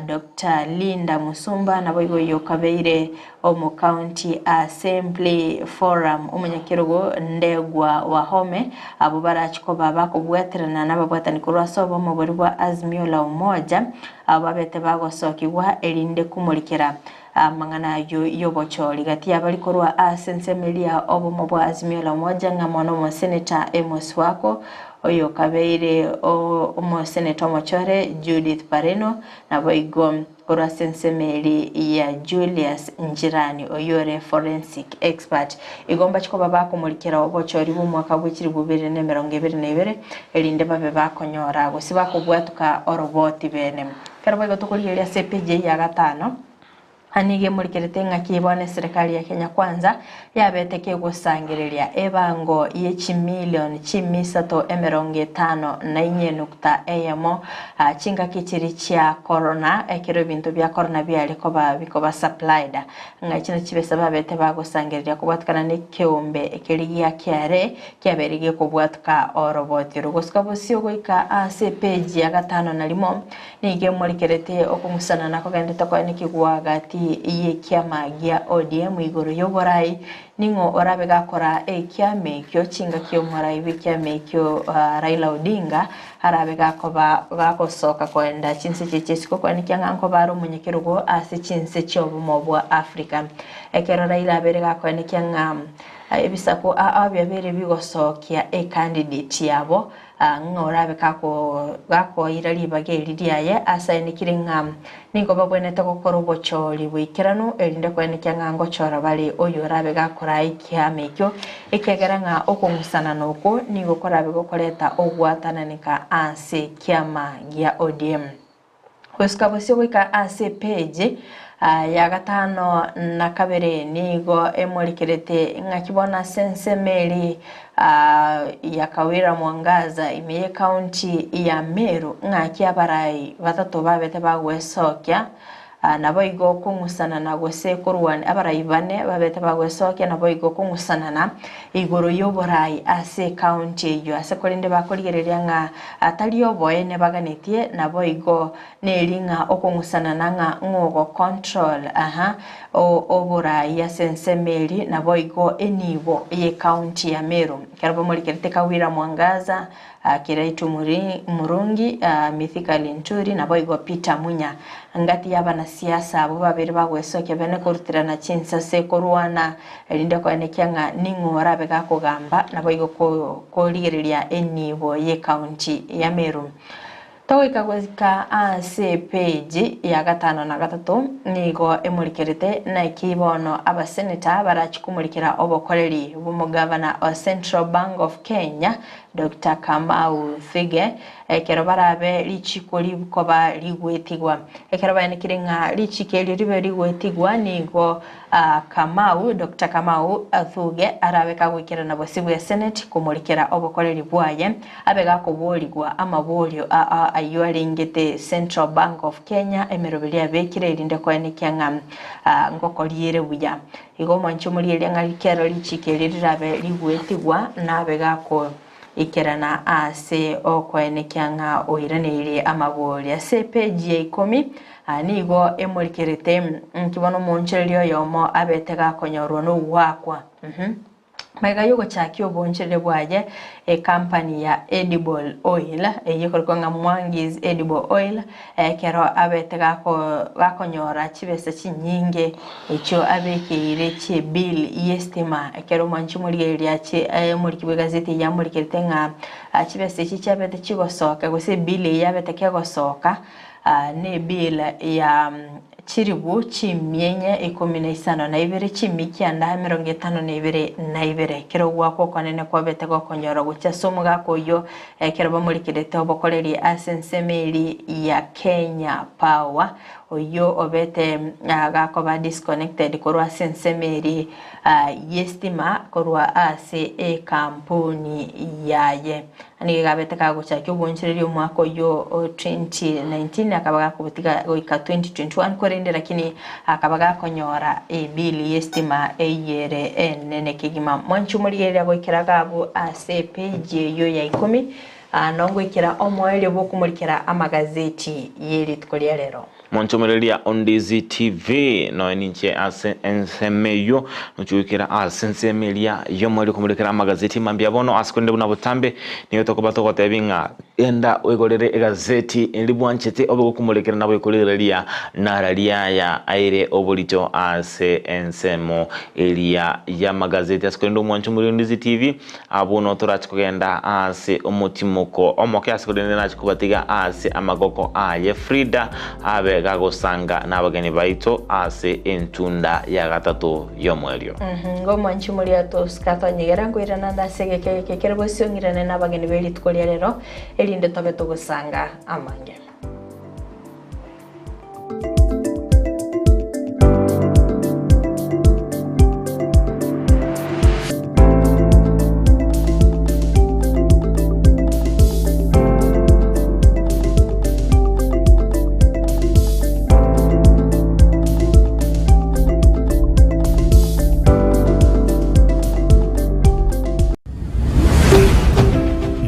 Doctor Linda Musumba naboigo oyio okabeire omo County Assembly Forum omonyakerogo Ndegwa Wahome, abwo barachi koba bakobwaterana nababwatani korwa ase obomo boria bwa Azimio la Umoja, abwo babete bagosokigwa erinde komorikera amang'ana ayio y'obochori. Gati y'abari korwa ase ensemo eria obomo bwa Azimio la Umoja ng'a mono omoseneta Amos Wako, oyokabeire omoseneta omochore Judith Pareno, naboigo korwa ase ensemo eri ya Julius Njirani oyio ore forensic expert. Igo mbache koba bakomorikera obochori bw'omwaka bwe chilifu ibere na emerongo ebere na ebere erinde babe bakonyora gose bakobwatuka oroboti bene. Ekero boigo tokorigereria ase epeji eyio ya gatano, nigo emorikerete ng'aki bono eserekari ya Kenya Kwanza yabete kegosangereria ebango ye chimilion chimisato emerongo etano na inye nukta eyemo chingaki chiria chia corona ekero ebinto bia corona biare koba bikoba supplied. Ng'a echi nachio chibesa babete bagosangereria kobwatikana na ekeombe keria gia KRA kiabeire gekobwatuka oroboti oro. Gosuka bosio goika ase epeji ya gatano na rimo, nigo emorikerete okong'usanana kogenderete koenekigwa gati y'ekiama gia ODM igoro y'oborai. Ning'o orabe gakora ekiama ekio chingaki omorai bw'ekiama ekio Raila Odinga arabe gakoba gagosoka koenda chinse chiria chi'esiko koenekia ng'a nkoba are omonyakerogo ase chinse chi'obomo bwa Africa. Ekero Raila abeire gakoenekia ng'a Ebisaku ao biabeire bigosokia ecandidate yabo, ng'a orabe gakoira ribaga eri riaye ase aenekire ng'a nigo babwenerete gokora obochori boikeranu erinde koenekia ng'a ngochora bare oyo orabe gakoraa ekiama ekio, ekiagera ng'a okong'usanana okwo nigo korabe gokoreta ogwatananeka ase ekiama gia ODM. Gosuka bosio goika ase epeji ya gatano na kabere nigo emorikerete ng'aki bono ase ensemo eri ya Kawira Mwangaza ime y'ecounty ya Meru ng'aki abarai batato babete bagwesokia Naboigo kong'usanana gose korwania abarai bane babete bagwesokia naboigo kong'usanana igoro y'oborai ase ekaunti eyio ase korende bakorigereria ng'a tari oboene baganetie naboigo neri ng'a okong'usanana ng'a ng'ogo control aha oborai ase ensemo eri naboigo enibo y'ekaunti ya Meru. Ekero bamorikerete Kawira Mwangaza Kiraitu Murungi, Mithika Linturi, naboigo Peter Munya. Ngati y'abanasiasa abwo babere bagwesokia bene koruterana chinsase korwana, erinde koenekia ng'a ning'o orabe gakogamba, naboigo korigereria enibo y'ecounty ya Meru. Togoika goika ase epeji ya gatano na gatato nigo emorikerete naki bono abaseneta barachie komorikera obokoreri bw'omogavana o Central Bank of Kenya Doctor Kamau Thige ekero barabe richiko rikoba rigwetigwa. Ekero baenekire ng'a richiko erio ribe rigwetigwa nigo Kamau, Doctor Kamau Thuge arabe kagoikerana bosio bwe Senate komorikera obokoreri bwaye abe gakoborigwa amaborio aa ayio arengete Central Bank of Kenya emeroberi abekire erinde koenekia ng'a ngokoriere buya. Igo omwanchi omorieria ng'a rikero richiko eri rirabe rigwetigwa nabe gakoikerana ase okoenekia ng'a oiraneirie amaborio. Ase epeji ya ikomi nigo emorikerete nki bono omoonchoreria oyomo abete gakonyorwa nogoakwa. Magega y'ogochakia oboonchoreria bwaye, ekampani ya Edible Oil, eyio ekorokwa ng'a Mwangi's Edible Oil, ekero abete gakonyora chibesa chinyinge echio abekeire chiebill y'estima, ekero omwanchi omorigereria ache omoriki bw'egazeti eyio amorikerete ng'a chibesa echi chiabete chigosoka gose ebill eyio yabete kegosoka, nebill ya. Chiribu chimienya ikomi na isano na ibere, chimia kianda emerongo etano na ibere na ibere. Ekero ogoakwa okonene kwabete gokonyorwa gochia ase omogaka oyio, ekero bamorikerete obokoreri ase ensemo eria ya Kenya Power, oyio obete gakoba disconnected korwa ase ensemo eria y'estima korwa ase ekampuni yaye. Nigo egabete kagochakia obonchoreria omwaka oyio o 2019 akaba gakobotiga goika 2021 korende lakini akaba gakonyora ebili y'estima eyere enene kegima. Mwanche omorigereria goikera gabu ase epeji eyio ya ikomi nongoikera omoerio bw'okomorikera amagazeti y'erituko ria rero. Monchomereria Ondizi TV, noe ninche ase ensemo eyio, nochigwekera ase ensemo eria y'omoerio komorekera amagazeti mambia bono ase korende buna botambe nigo tokoba togotebi ng'a genda oigorere egazeti eri bwanchete obe gokomorekera nabo ekorigereria nara riaya aire oborito ase ensemo eria y'amagazeti ase korende omwancho omori Ondizi TV Abwo notorache kogenda aase omotimoko omoke ase korende nache kobatiga aase amagoko aye Frida abe gagosanga nabageni baito ase entunda ya gatato y'omoerio. Ng'omwanchi moria tosika twanyegera nkoirana ande ase egeka eke ekere bosio ng'irane nabageni be rituko ria rero, erinde tobe togosanga amange.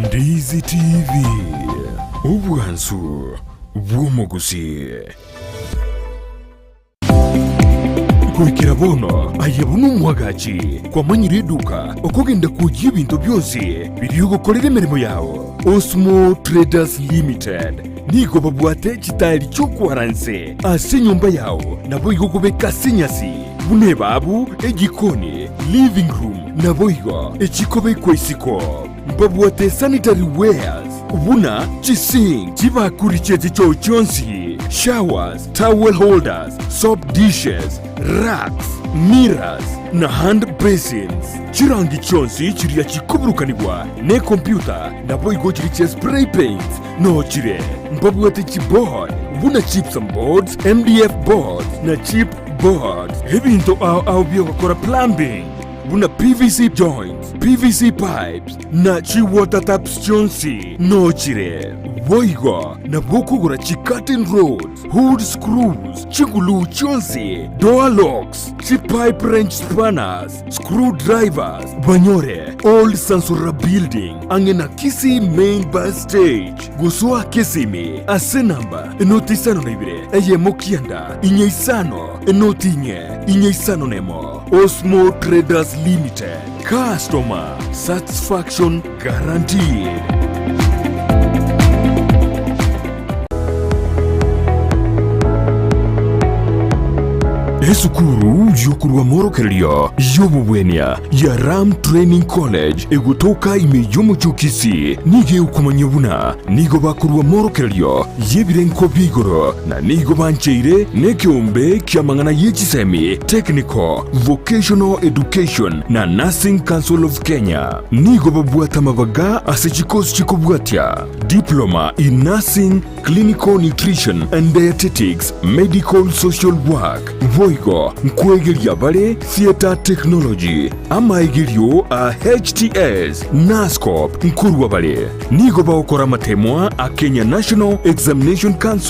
Ndizi TV, obwansu bw'omogusii. Goikera bono aye buna omwagachi kwamanyire eduka okogenda kwoyia ebinto bionsi biria ogokorera emeremo yao. Osmo Traders Limited nigo babwate chitaeri chi'okwara nse ase enyomba yao naboigo gobeka ase enyasi buna ebabu, ejikoni, living room naboigo echikobekwa isiko. Mbabwate sanitary wares buna chisink, chibakuri chie chichoo chionsi, showers, towel holders, soap dishes, racks, mirrors, na hand basins. Chirangi chionsi chiria chikoburukanigwa nekompyuta naboigo chiria chia spray paints noo chire. Mbabwate chiboard buna gypsum boards, MDF boards na chip boards. Ebinto ao ao biogokora plumbing. Buna PVC joints, PVC pipes, na chi water taps chionsi nochire. Boigo nabo okogora chi curtain rods, hood screws, chiguluu chionsi, door locks, chi pipe wrench spanners, screw drivers, banyore Old Sansora Building ang'e na Kisii Main Bus Stage. Gosoa Kisimi ase namba enoti isano na ibere eyemo kianda inye isano enoti inye inye isano nemo. Osmo Traders Limited, Customer Satisfaction Guaranteed. Esukuru y'okorwa amorokererio y'obobwenia ya Ram Training College egotoka ime y'omochie o Kisii nigo egokomanyia buna nigo bakorwa amorokererio y'ebirengo bia igoro na nigo bancheire nekeombe ki'amang'ana ye chisemi, Technical, Vocational Education na Nursing Council of Kenya. Nigo babwate amabaga ase chikosi chikobwatia, Diploma in Nursing, Clinical Nutrition and Dietetics, Medical Social Work. Boigo nkwegeria bare Theatre Technology, amaegerio a HTS, Nuscop nkorwa bare. Nigo bagokora amatemwa a Kenya National Examination Council.